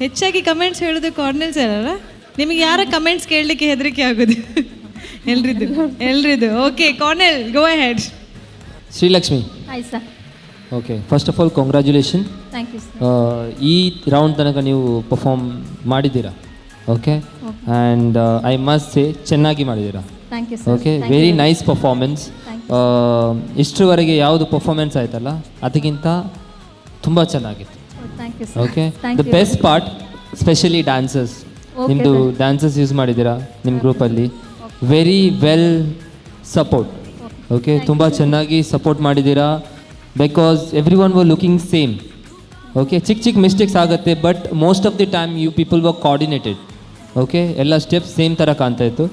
ಹೆಚ್ಚಾಗಿ ಕಮೆಂಟ್ಸ್ ಹೇಳೋದು ಕಾರ್ನೆಲ್ ಸರ್ ಅಲ್ಲ? ನಿಮಗೆ ಯಾರ ಕಮೆಂಟ್ಸ್ ಕೇಳಲಿಕ್ಕೆ ಹೆದರಿಕೆ ಆಗೋದು? ಎಲ್ರಿದ್ದು, ಎಲ್ರಿದ್ದು. Okay, Cornell, go ahead. Srilakshmi. Hi sir. Okay, first of all, congratulation. Thank you sir. ಈ ರೌಂಡ್ ತನಕ ನೀವು ಪರ್ಫಾರ್ಮ್ ಮಾಡಿದ್ದೀರಾ. Okay, and I must say, ಚೆನ್ನಾಗಿ ಮಾಡಿದ್ದೀರಾ. Thank you sir. Okay, very nice performance. ಇಷ್ಟರವರೆಗೆ ಯಾವುದು ಪರ್ಫಾರ್ಮೆನ್ಸ್ ಆಯ್ತಲ್ಲ, ಅದಕ್ಕಿಂತ ತುಂಬ ಚೆನ್ನಾಗಿತ್ತು. Thank you sir. Okay. Thank the you. Best part, specially dancers. ನಿಮ್ಮದು ಡ್ಯಾನ್ಸರ್ಸ್ ಯೂಸ್ ಮಾಡಿದ್ದೀರಾ ನಿಮ್ಮ ಗ್ರೂಪಲ್ಲಿ, ವೆರಿ ವೆಲ್ ಸಪೋರ್ಟ್. ಓಕೆ, ತುಂಬ ಚೆನ್ನಾಗಿ ಸಪೋರ್ಟ್ ಮಾಡಿದ್ದೀರಾ, because everyone were looking same. Okay, ಚಿಕ್ಕ ಚಿಕ್ಕ ಮಿಸ್ಟೇಕ್ಸ್ ಆಗುತ್ತೆ, but most of the time you people were coordinated. Okay, ಎಲ್ಲ ಸ್ಟೆಪ್ಸ್ ಸೇಮ್ ಥರ ಕಾಣ್ತಾ ಇತ್ತು.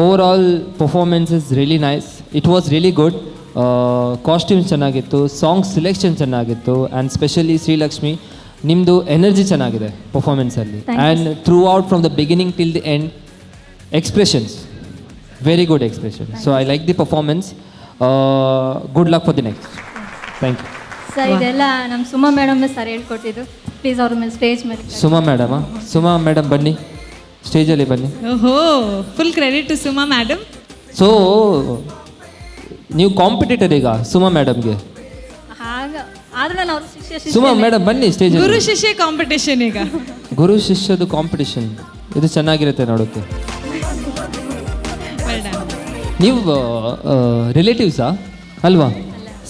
Overall performance is really nice. It was really good. Costumes ಚೆನ್ನಾಗಿತ್ತು, ಸಾಂಗ್ ಸೆಲೆಕ್ಷನ್ ಚೆನ್ನಾಗಿತ್ತು. And specially Srilakshmi, ನಿಮ್ಮದು ಎನರ್ಜಿ ಚೆನ್ನಾಗಿದೆ ಪರ್ಫಾರ್ಮೆನ್ಸಲ್ಲಿ. Thank you. And throughout, from the beginning till the end, expressions, very good expression. So I like the performance. Good luck for the next. Thank you. Sir, ಇದೆಲ್ಲ ನಮ್ಮ Suma madam sir ಹೇಳ್ಕೊಟ್ಟಿದ್ದು. Please, ಅವ್ರ ಮೇಲೆ, stage ಮೇಲೆ. Suma ಮೇಡಮಾ? Suma madam, ಬನ್ನಿ, ಸ್ಟೇಜಲ್ಲಿ ಬನ್ನಿ. ಓಹೋ, full credit to Suma madam. So ನೀವು ಕಾಂಪಿಟೇಟರ್ ಈಗ ಸುಮಾ ಮೇಡಮ್ಗೆ. ಹಾಗ ಆದ್ರೂ ನಾನು ಅವ್ರ ಶಿಷ್ಯ. ಸುಮಾ ಮೇಡಮ್, ಬನ್ನಿ ಸ್ಟೇಜ್. ಗುರು ಶಿಷ್ಯ ಕಾಂಪಿಟೇಷನ್ ಈಗ. ಗುರು ಶಿಷ್ಯದು ಕಾಂಪಿಟಿಷನ್ ಇದು, ಚೆನ್ನಾಗಿರುತ್ತೆ ನೋಡೋಕ್ಕೆ. Well done. ನೀವು ರಿಲೇಟಿವ್ಸಾ ಅಲ್ವಾ?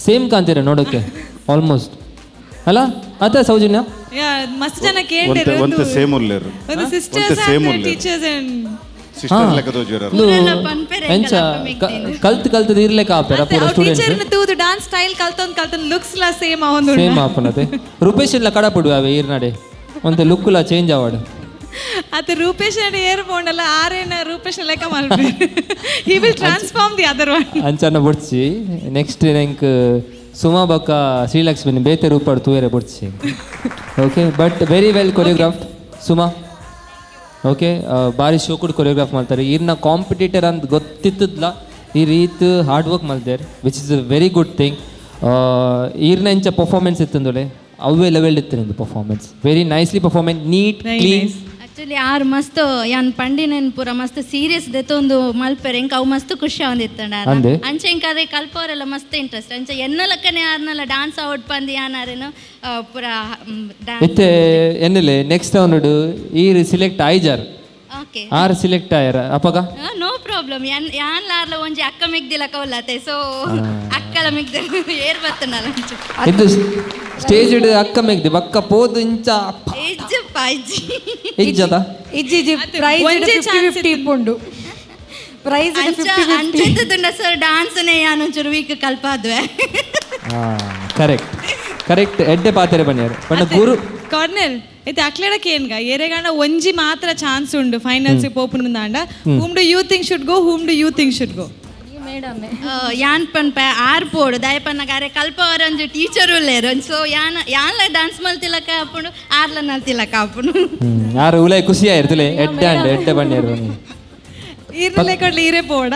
ಸೇಮ್ ಕಾಣ್ತೀರಾ ನೋಡೋಕ್ಕೆ ಆಲ್ಮೋಸ್ಟ್, ಅಲ್ಲ? ಆತ ಸೌಜನ್ಯ. ಯಾ, ಮಸ್ತ್ ಜನ ಒಂತೆ ಕೇಳ್ತಾರೆ. ಒಂತೆ ಸೇಮ್ ಉಲ್ಲೇರು. ಒಂದು ಸಿಸ್ಟರ್ಸ್, ಸೇಮ್ ಉಲ್ಲೇರು. Teachers and sister ಲೆಕ್ಕ ತೋಜುವರ. ಎಂಚ ಕಲ್ತ್ ಕಲ್ತ್ ಇರ್ಲಿಕ್ಕೆ ಆಪೆರ ಪೂರ ಸ್ಟೂಡೆಂಟ್ಸ್? ಟೀಚರ್ ತೂದು ಡಾನ್ಸ್ ಸ್ಟೈಲ್ ಕಲ್ತೊಂದು ಕಲ್ತೊಂದು ಲುಕ್ಸ್ ಲಾ ಸೇಮ್ ಅವೊಂದು. ಸೇಮ್ ಆಪನತೆ. ರೂಪೇಶ್ ಇಲ್ಲ ಕಡಪುಡು ಅವೆ ಈರ್ನಡೆ ಒಂತೆ ಲುಕ್ಕುಲ ಚೇಂಜ್ ಆವಡ್. ಅತ ರೂಪೇಶ್ ನಡೆ ಏರ್ ಪೋಂಡಲ್ಲ, ಆರೇನ ರೂಪೇಶ್ ಲೆಕ್ಕ ಮಲ್ಪೆ. He will transform the other one. ಅಂಚನ ಬುಡ್ಚಿ. ನೆಕ್ಸ್ಟ್ ನಂಕ್ ಸುಮಾ ಬೊಕ್ಕ ಶ್ರೀಲಕ್ಷ್ಮಿನ ಬೇತೆ ರೂಪಾಡ್ ತೂಯರೆ ಬುಡ್ಚಿ. Okay, but very well choreographed, Suma. Okay, ಬಾರಿ ಶೋಕುಡ್ ಕೊರಿಯೋಗ್ರಾಫ್ ಮಾಡ್ತಾರೆ. ಈರ್ನ ಕಾಂಪಿಟೇಟರ್ ಅಂತ ಗೊತ್ತಿತ್ತದ್ಲ ಈ ರೀತ್ ಹಾರ್ಡ್ ವರ್ಕ್ ಮಲ್ದೇರ್, which is a very good thing. ಈರ್ನ ಇಂಚ ಪರ್ಫಾರ್ಮೆನ್ಸ್ ಇತ್ತಂದೊಲೆ, ಅವೇ ಲೆವೆಲ್ ಇತ್ತು ನಿಂದು performance. Very nicely performance, neat, Very clean. Nice. Actually ಆರು ಮಸ್ತ್ ಯಾನ್ ಪಂಡಿನೇನ್ ಪೂರ ಮಸ್ತ್ ಸೀರಿಯಸ್ ದೆತ್ತೊಂದು ಮಲ್ಪೆರೆ ಎಂಕ್ ಅವು ಮಸ್ತ್ ಖುಷಿ ಆವೊಂದಿತ್ತಂಡ. ಅಂದೆ? ಅಂಚೆ ಎಂಕ್ ಅದೇ ಕಲ್ಪವರೆಲ್ಲ ಮಸ್ತ್ ಇಂಟ್ರೆಸ್ಟ್. ಅಂಚೆ ಎನ್ನ ಲಕ್ಕನೆ ಆರ್ನಲ್ಲ ಡಾನ್ಸ್ ಔಟ್ ಪಂದು ಯಾನಾರೇನು ಪೂರ ಡ್ಯಾನ್ಸ್. ಇತ್ತೆ ಎನ್ನಲೆ ನೆಕ್ಸ್ಟ್ ರೌಂಡ್ ಈರ್ ಸಿಲೆಕ್ಟ್ ಆಯ್ಜಾರ್. ಓಕೆ. ಆರ್ ಸಿಲೆಕ್ಟ್ ಆಯರ ಅಪಗ? No problem. ಯಾನ್ ಯಾನ್ ಲಾರ್ಲ ಒಂಜಿ ಅಕ್ಕ ಮಿಗ್ದಿಲಕ ಉಲ್ಲತೆ. ಸೊ ಅಕ್ಕಲ ಮಿಗ್ದ ಏರ್ ಬತ್ತನಲ್ಲ ಅಂಚೆ. ಇದು ಸ್ಟೇಜ್ ಅಕ್ಕ ಮೆಗ್ದಿ ಬಕ್ಕ ಪೋದು ಇಂಚ. ಇಜ್ಜಪ್ಪ, ಇಜ್ಜಿ. ಇಜ್ಜದ? ಇಜ್ಜಿ ಇಜ್ಜಿ, ಪ್ರೈಸ್ ಒಂಜೇ 50 chance. 50 ಇಪ್ಪುಂಡು ಪ್ರೈಸ್. ಅಂಚ 50 50. ಅಂಚಿತ್ತುಂಡ ಸರ್, ಡಾನ್ಸ್ನೇ ಯಾನ್ ಒಂಚೂರು ವೀಕ್ ಕಲ್ಪಾದ್ವೆ. ಕರೆಕ್ಟ್ ಕರೆಕ್ಟ್, ಎಡ್ಡೆ ಪಾತೆರೆ ಬನ್ನಿಯಾರು ಪಂಡ ಗುರು. ಕಾರ್ನೆಲ್, ಇತ್ತೆ ಅಕ್ಲೆಡಕ್ಕೆ ಏನ್ಗ ಏರೆಗಾಂಡ ಒಂಜಿ ಮಾತ್ರ ಚಾನ್ಸ್ ಉಂಡು finals ಪೋಪುನಂದಾಂಡ, whom do you think should go? Whom do you think should go? Madam ಯಾನ್ ಪನ್ಪ ಆರ್ ಪೋಡು ದಾಯಪನ್ನಗ ಅರೆ ಕಲ್ಪ ಅವರೊಂಜಿ ಟೀಚರ್ ಉಲ್ಲೇರು. ಸೊ ಯಾನ್ ಯಾನ್ಲ ಡಾನ್ಸ್ ಮಲ್ತಿಲಕ ಆಪುಂಡು, ಆರ್ಲ ನಲ್ತಿಲಕ ಆಪುಂಡು. ಯಾರು ಉಲೈ ಖುಷಿ ಆಯಿರ್ತಲೆ ಎಡ್ಡೆ ಅಂಡ್ ಎಡ್ಡೆ ಬಣ್ಣಿರು. ಈರ್ನಲ್ಲೇ ಕೊಡ್ಲಿ, ಈರೇ ಪೋಡ?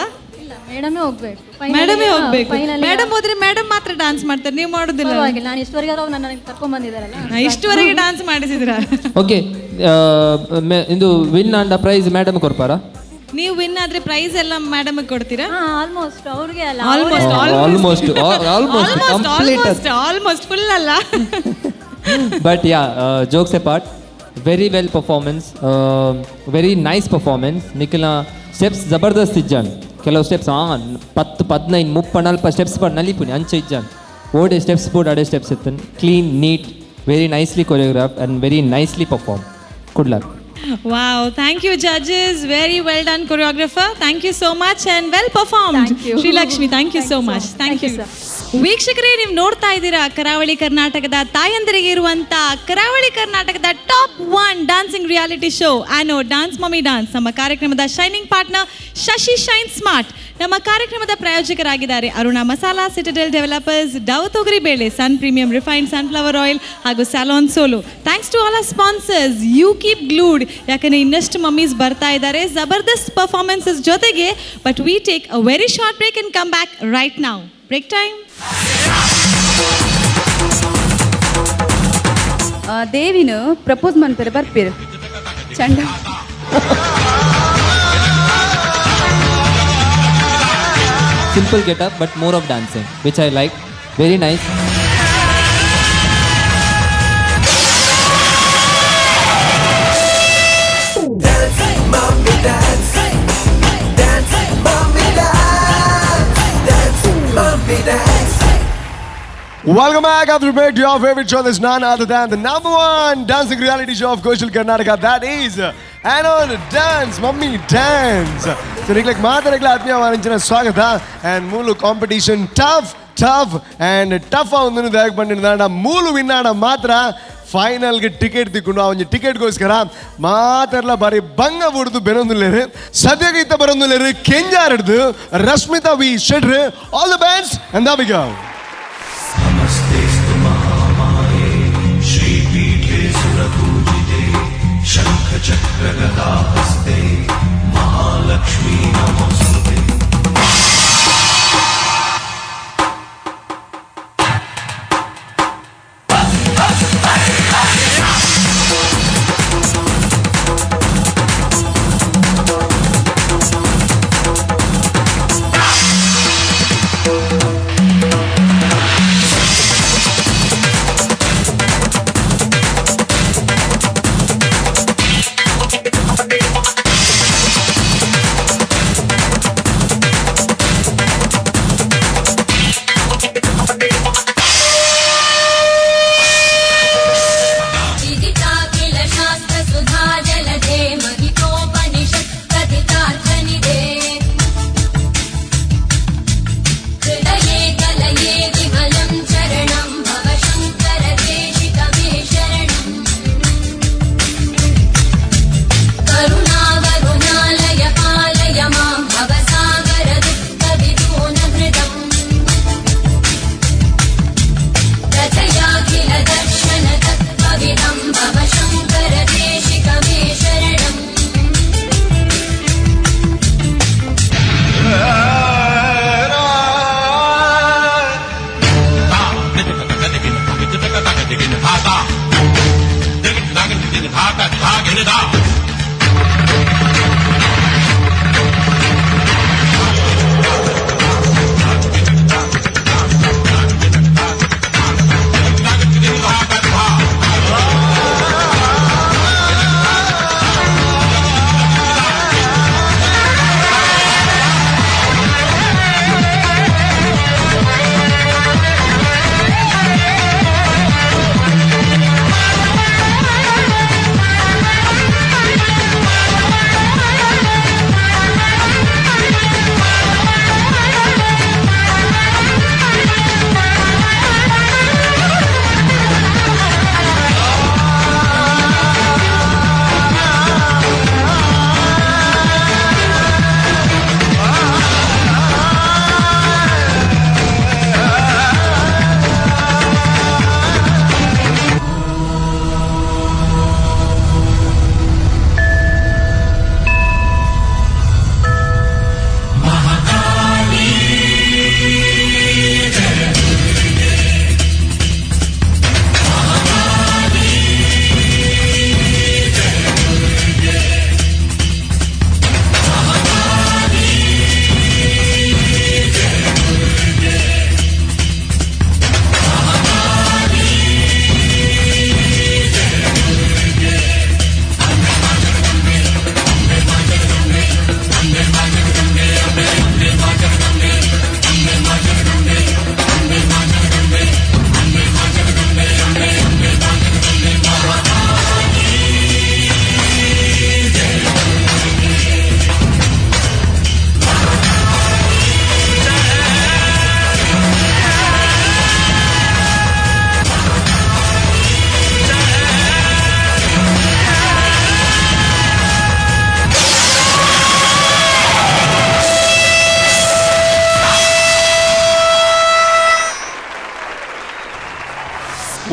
ಮೇಡಮೇ ಹೋಗ್ಬೇಕು. ಮೇಡಮೇ ಹೋಗ್ಬೇಕು. ಮೇಡಮ್ ಹೋದ್ರೆ ಮೇಡಮ್ ಮಾತ್ರ ಡಾನ್ಸ್ ಮಾಡ್ತಾರೆ, ನೀವು ಮಾಡೋದಿಲ್ಲ. ಪರವಾಗಿಲ್ಲ, ನಾನು ಇಷ್ಟವರೆಗೆ ಅವ್ರು ನನ್ನ ಕರ್ಕೊಂಡ್ ಬಂದಿದ್ದಾರಲ್ಲ. ಇಷ್ಟವರೆಗೆ ಡಾನ್ಸ್ ಮಾಡಿಸಿದ್ರ. ಓಕೆ, ಇಂದು ವಿನ್ ಅಂಡ್ ಪ್ರೈಸ್ ಮೇಡಮ್ ಕೊಡ್ಪಾರ? ನೀವು ವಿನ್ ಆದ್ರೆ ಪ್ರೈಸ್ ಎಲ್ಲ ಮೇಡಮ್ ಕೊಡ್ತೀರಾ? ಆಲ್ಮೋಸ್ಟ್ ಅವ್ರಿಗೆ ಅಲ್ಲ. Almost. Almost almost complete. Almost almost full ಅಲ್ಲ. But yeah, jokes apart, very well performance, very nice performance. ನಿಖಿಲ್ನ steps ಜಬರ್ದಸ್ತ್ ಇಜ್ಜಾನ್. ಕೆಲವು ಸ್ಟೆಪ್ಸ್ 10 15 30 40 ಸ್ಟೆಪ್ಸ್ ಪಡ್ ನಲಿಪುನಿ ಅಂಚೆ ಇಜ್ಜಾನ್. ಓಡೆ ಸ್ಟೆಪ್ಸ್ ಬೋರ್ಡ್ ಅಡೆ steps ಇತ್ತನ್. Clean, neat, very nicely choreograph and very nicely perform. Good luck. Wow, thank you judges. Very well done choreographer. Thank you so much and well performed. Thank you. Sri Lakshmi, thank you so much. Thank you. ವೀಕ್ಷಕರೇ, ನೀವು ನೋಡ್ತಾ ಇದ್ದೀರಾ ಕರಾವಳಿ ಕರ್ನಾಟಕದ ತಾಯಂದರಿಗೆ ಇರುವಂತ ಕರಾವಳಿ ಕರ್ನಾಟಕದ top 1 dancing reality show ಆನೋ dance mummy dance. ನಮ್ಮ ಕಾರ್ಯಕ್ರಮದ shining partner Shashi shine smart. ನಮ್ಮ ಕಾರ್ಯಕ್ರಮದ ಪ್ರಾಯೋಜಕರಾಗಿದ್ದಾರೆ ಅರುಣಾ ಮಸಾಲಾ, ಸಿಟಡೆಲ್ ಡೆವಲಪರ್ಸ್, ಡವ್ ತೊಗರಿ ಬೇಳೆ, Sun premium refined sunflower oil ಹಾಗೂ salon solo. Thanks to all our sponsors. You keep glued, ಯಾಕಂದರೆ ಇನ್ನಷ್ಟು ಮಮ್ಮೀಸ್ ಬರ್ತಾ ಇದ್ದಾರೆ ಜಬರ್ದಸ್ತ್ ಪರ್ಫಾರ್ಮೆನ್ಸಸ್ ಜೊತೆಗೆ. But we take a very short break and come back right now. Break time. ದೇವಿನ propose ಮನ್ಪೆರೆ ಬರ್ಪೇರು ಚಂಡ. Simple getup but more of dancing, which I like. Very nice. Dance, mommy, dance. Dance, mommy, dance. Dance, mommy, dance. Welcome back after break to your favorite show. There's none other than the number one dancing reality show of Coastal Karnataka. That is Anod Dance, Mummy Dance. So, ನಿಕ್ಲೆಗ್ ಮಾತಾಡಕ್ಲೆ ಆತ್ಮೀಯ ವಾಣಿಜ್ಯನ ಸ್ವಾಗತ. And ಮೂಲು competition tough, tough and tough ಒಂದು ದಾಯಕ್ ಬಂದಿದ್ದ ಮೂಲು ವಿನ್ನಾಡ ಮಾತ್ರ ಫೈನಲ್ಗೆ ticket ತಿಕ್ಕೊಂಡು ಆ ಒಂದು ಟಿಕೆಟ್ಗೋಸ್ಕರ ಮಾತಾಡ್ಲ ಬಾರಿ ಬಂಗ ಬುಡ್ದು ಬೆರೊಂದುಲ್ಲೇರು. ಸದ್ಯಕ್ಕೆ ಇತ್ತ ಬರೊಂದುಲ್ಲೇರು ಕೆಂಜಾರಡ್ದು ರಶ್ಮಿತಾ ವಿ ಶೆಟ್ರು. All the best and the big. नमस्तेऽस्तु महामाये श्रीपीठे सुरपूजिते शङ्खचक्रगदाहस्ते महालक्ष्मी नमोऽस्तुते.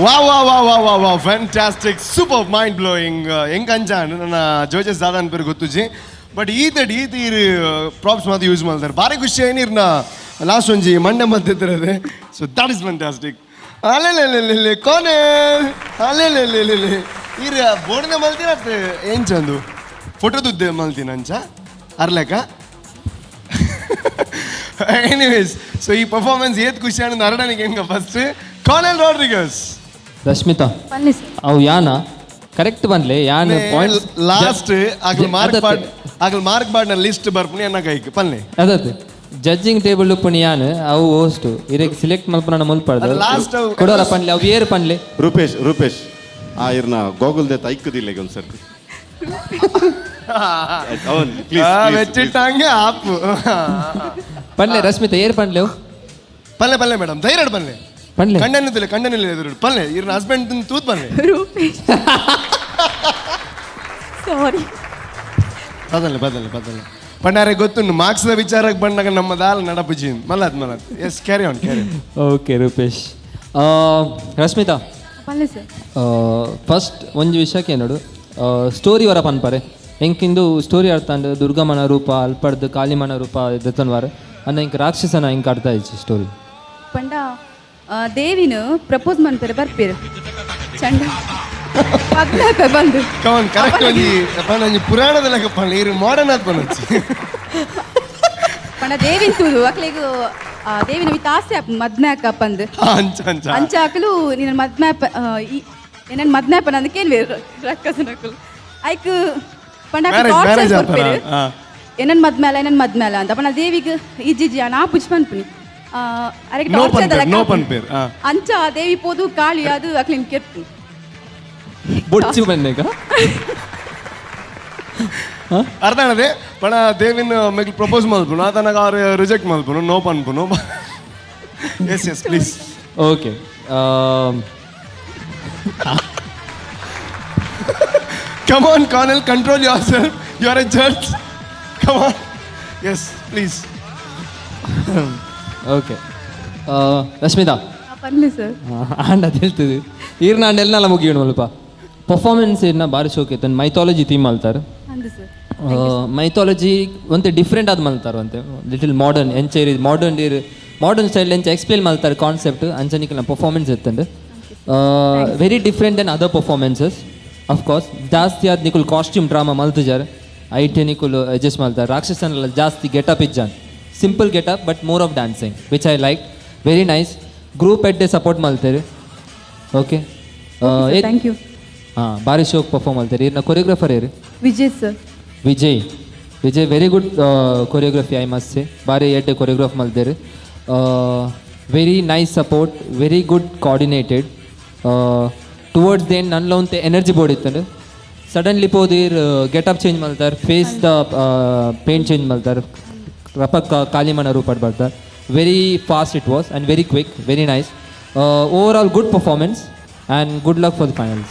ವಾ ವಾ ವಾ ವಾ ವಾ ವಾ, ಫ್ಯಾಂಟಾಸ್ಟಿಕ್, ಸೂಪರ್, ಮೈಂಡ್ ಬ್ಲೋಯಿಂಗ್. ಹೆಂಗ್ ಅಂಚಾಂಡ್ ನನ್ನ ಜೋಜಸ್ ದಾದಾನ್ ಪೇರು ಗೊತ್ತುಜಿ, ಬಟ್ ಈತ ಈತ ಈರ್ ಪ್ರಾಪ್ಸ್ ಮಾತ್ರ ಯೂಸ್ ಮಾಡ್ತಾರೆ. ಭಾರಿ ಖುಷಿ ಆಯ್ನ ಇರ್ನ ಲಾಸ್ಟ್ ಒಂಜಿ ಮಂಡೆ ಮತ್ತಿತ್ತಿರೋದು. ಸೊ that is fantastic. ಅಲ್ಲೆಲ್ಲೆಲ್ಲೆಲ್ಲೆ ಕೋನೆ ಅಲ್ಲೆಲ್ಲೆಲ್ಲೆಲ್ಲೆ ಈರ್ ಬೋರ್ಡ್ನ ಮಲ್ತಿನ ಏನ್ ಚಂದು ಫೋಟೋ ದುದ್ದೆ ಮಲ್ತಿನ ಅಂಚ ಅರ್ಲೆಕ. ಎನಿವೇಸ್, ಸೊ ಈ ಪರ್ಫಾರ್ಮೆನ್ಸ್ ಏತ್ ಖುಷಿ ಆನಂದ್ ಅರಡನಿಗೆ ಹೆಂಗ ಫಸ್ಟ್ ಕಾನೆಲ್ ರಾಡ್ರಿಗಸ್. ರಶ್ಮಿತಾ. ಬನ್ನಿ ಸರ್. ಅವು ಯಾನ ಕರೆಕ್ಟ್ ಬನ್ಲೆ ಯಾನ್ ಪಾಯಿಂಟ್ಸ್. ಲಾಸ್ಟ್ ಆಗಲ್ ಮಾರ್ಕ್ ಬಾಡ್, ಆಗಲ್ ಮಾರ್ಕ್ ಬಾಡ್ನ ಲಿಸ್ಟ್ ಬರ್ಪುನಿ ಅನ್ನ ಕೈಕ್ ಪನ್ಲೆ. ಅದತ್ ಜಡ್ಜಿಂಗ್ ಟೇಬಲ್ ಉಪ್ಪುನಿ ಯಾನ್, ಅವು ಹೋಸ್ಟ್ ಇರೆಗ್ ಸಿಲೆಕ್ಟ್ ಮಲ್ಪನ ಮುಲ್ಪಡ್ದು. ಅದು last ಅವು- ಕೊಡೋರ ಪನ್ಲೆ, ಅವು ಏರ್ ಪನ್ಲೆ. ರೂಪೇಶ್, ರೂಪೇಶ್, ಆ ಇರ್ನ ಗೋಗುಲ್ ದೇತ ಐಕ್ಕದಿಲ್ಲ ಈಗ ಒಂದ್ಸರ್ತಿ. ಅವನ್ ಪ್ಲೀಸ್. ವೆಚ್ಚಿಟ್ಟಂಗೆ ಆಪು. ಪನ್ಲೆ ರಶ್ಮಿತಾ, ಏರ್ ಪನ್ಲೆ ಅವು? ಪಲ್ಲೆ ಪಲ್ಲೆ ಮೇಡಮ್, ಧೈರ್ಯ ಪನ್ಲೆ. ಪನ್ಲೆ. ಕಂಡನಿಲ್ಲ, ಕಂಡನಿಲ್ಲ ಎದುರು ಪಲ್ಲೆ, ಇರ್ನ ಹಸ್ಬೆಂಡ್ ತೂತ್ ಪನ್ಲೆ. ರೂಪೇಶ್, ಸಾರಿ. ಬದಲೆ ಬದಲೆ ಬದಲೆ ಪಂಡಾರೆ ಗೊತ್ತುಂಡು, ಮಾರ್ಕ್ಸ್ ವಿಚಾರಕ್ಕೆ ಬಂದಾಗ ನಮ್ಮ dal ನಡಪುಜಿ ಮಲ್ಲತ್ ಮಲ್ಲತ್. Yes, carry on, carry. Okay Rupesh. Rashmita. ಪನ್ಲೆ sir. First ಒಂಜಿ ವಿಷಯಕ್ಕೆ ನೋಡು, ಸ್ಟೋರಿ ವರ ಪನ್ಪರೆ ಎಂಕಿಂದು ಸ್ಟೋರಿ ಅರ್ಥಂಡ್ ದುರ್ಗಮ್ಮನ ರೂಪ ಅಲ್ಪಡ್ದು ಕಾಳಿಮನ ರೂಪ ದೆತ್ತನ್ವಾರ ಅನ್ನ ಇಂಕ್ ರಾಕ್ಷಸನ ಇಂಕ್ ಅರ್ಥ ಇಜ್ಜಿ ಸ್ಟೋರಿ. ಪಂಡ ದೇವಿನ ಪ್ರಪೋಸ್ ಮನ್ಪೆರೆ ಬರ್ಪೇರು ಚಂಡ ಪದ್ನಾಪ ಬಂದು. Come on, correct. ಒಂಜಿ ಪಂಡ ಒಂಜಿ ಪುರಾಣದ ಲೆಕ್ಕ ಪನ್ಲೆ, ಇರು ಮಾಡರ್ನ್ ಆತ್ ಪನ್ನೊಚ್ಚಿ. ಪಂಡ ದೇವಿನ ತೂದು ಅಕ್ಲೆಗ್ ದೇವಿನ ಮಿತ್ತ ಆಸೆ ಆಪ್ ಮದ್ಮೆ ಅಕ್ಕ ಪಂದು. ಅಂಚ ಅಂಚ. ಅಂಚ ಅಕಲು ನಿನ್ನ ಮದ್ಮೆ ಆಪ ಏನೇನು ಮದ್ಮೆ ಆಪನ ಅಂದಕೇನು ಬೇರೆ ರಕ್ಕಸನಕಲು ಐಕ್ ಪಂಡ Marriage- marriage ಆಪರ? ಏನನ್ ಮದ್ಮೆ ಅಲ್ಲ, ಏನನ್ ಮದ್ಮೆ ಅಲ್ಲ ಅಂತ. ಪಂಡ ದೇವಿಗ್ ಇಜ್ಜಿ ನಾ ಪುಚ್ ಪನ್ಪುನಿ ಅರೆಗೆ No torture ಪನ್ಪೇರ್, ಲೆಕ್ಕ no ಆಪುಂಡು. ಪನ್ಪೇರ್, ಆ. ಅಂಚ ದೇವಿ ಪೋದು ಕಾಳಿ ಅದು ಅಕ್ಲಿನ್ ಕೆರ್ಪು. ಬೊಡ್ಚಿ ಬನ್ನೇಗ. ಅರ್ಥ ಆಣದೆ ಪಣ ದೇವಿನ ಮೆಗ್ಲು ಪ್ರಪೋಸ್ ಮಲ್ಪುನು, ಆತನಾಗ ಆರು ರಿಜೆಕ್ಟ್ ಮಲ್ಪುನು, ನೋ ಪನ್ಪುನು. S yes, please. Okay. Come on, Connell, control yourself. You are a judge. Come on. Yes, please. Okay Rashmita. ಪನ್ಲೆ sir. ಆಂಡ ಅದು ಹೇಳ್ತದೆ ಈರ್ನ ಆಂಡ ಎಲ್ಲ ಮುಗಿಯೋಣ ಮಲ್ಪ ಪರ್ಫಾರ್ಮೆನ್ಸ್ ಇರ್ನ ಭಾರಿ ಶೋಕ್ ಇತ್ತು. ಮೈಥಾಲಜಿ ಥೀಮ್ ಮಲ್ತಾರೆ. ಅಂದು ಸರ್. ಮೈಥಾಲಜಿ ಒಂತೆ ಡಿಫ್ರೆಂಟ್ ಆದ್ ಮಲ್ತಾರೆ, ಒಂತೆ ಲಿಟಲ್ ಮಾಡರ್ನ್ ಎಂಚ ಮಾಡರ್ನ್ ಇರ್ ಮಾಡರ್ನ್ ಸ್ಟೈಲ್ ಎಂಚ ಎಕ್ಸ್ಪ್ಲೇನ್ ಮಲ್ತಾರೆ ಕಾನ್ಸೆಪ್ಟ್ ಅಂಚನಿಕಲ್ನ ಪರ್ಫಾರ್ಮೆನ್ಸ್ ಇತ್ತಂಡು very different than other performances. Of course ಜಾಸ್ತಿ ಆದ್ ನಿಕುಲ್ ಕಾಸ್ಟ್ಯೂಮ್ ಡ್ರಾಮಾ ಮಲ್ತುಜಾರ್, ಐಟೆ ನಿಕುಲ್ ಅಡ್ಜಸ್ಟ್ ಮಲ್ತಾರೆ. ರಾಕ್ಷಸನೆಲ್ಲ ಜಾಸ್ತಿ ಗೆಟಪ್ ಇಜ್ಜಾನ್, simple getup but more of dancing, which I like. Very nice group ಎಡ್ಡೆ ಸಪೋರ್ಟ್ ಮಲ್ತೇರು. ಓಕೆ. Thank you. ಹಾಂ, ಭಾರಿ ಶೋಕ್ ಪರ್ಫಾರ್ಮ್ ಮಲ್ತೇರು. ಇರ್ನ ಕೊರಿಯೋಗ್ರಾಫರ್ ಏರು? Vijay sir. Vijay, Vijay, very good choreography, I must say. ಭಾರಿ ಎಡ್ಡೆ ಕೊರಿಯೋಗ್ರಾಫ್ ಮಲ್ತೇರು. Very nice support, very good coordinated. Towards the end ನನ್ಲ ಒಂತೆ ಎನರ್ಜಿ ಬೋರ್ಡ್ ಇತ್ತು. ಸಡನ್ಲಿ ಪೋದು ಇರ್ ಗೆಟಪ್ ಚೇಂಜ್ ಮಲ್ತಾರೆ, ಫೇಸ್ the paint change ಮಲ್ತಾರೆ, ರಪಕ್ ಕಾಲಿಮನ ರೂಪಾಡ್ ಬರ್ತಾರೆ. Very fast it was and very quick, very nice. Overall good performance and good luck for the finals.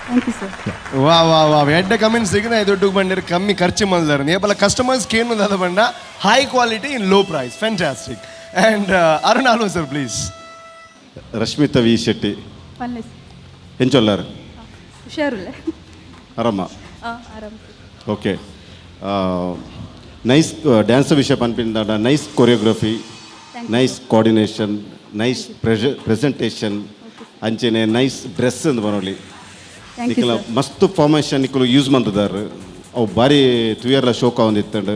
Thank you sir. ವಾ ವಾ ವಾ, ಎಡ್ಡೆ ಕಮೆಂಟ್ಸ್ ಸಿಗ್ನ ದೊಡ್ಡ ಬಂಡಿರ್ ಕಮ್ಮಿ ಖರ್ಚು ಮಲ್ದಾರ ಏಪಲ ಕಸ್ಟಮರ್ಸ್ ಕೇನು ದಾದ ಬಂಡ high quality in low price. Fantastic. And Arun Alva sir, please. Rashmita V Shetty. ಪನ್ಲೆ sir. ಎಂಚೊಲ್ಲಾರು? ಹುಷಾರುಲ್ಲ. ಆರಾಮ? ಹಾಂ, ಆರಾಮ್. ಓಕೆ, ನೈಸ್ ಡ್ಯಾನ್ಸ್ ವಿಷಯ ಪನ್ಪಿಂದ nice choreography, nice coordination, nice presentation, ಅಂಚೆನೆ ನೈಸ್ ಡ್ರೆಸ್ ಅಂದ್ ಬರೋಲಿ. Thank you. ನಿಕಲ sir. ಮಸ್ತ್ ಫಾರ್ಮೇಷನ್ ನಿಕುಲು ಯೂಸ್ ಮಂತದಾರ, ಅವು ಭಾರಿ ತುಯರ್ಲ ಶೋಕ ಒಂದಿತ್ತಂಡು.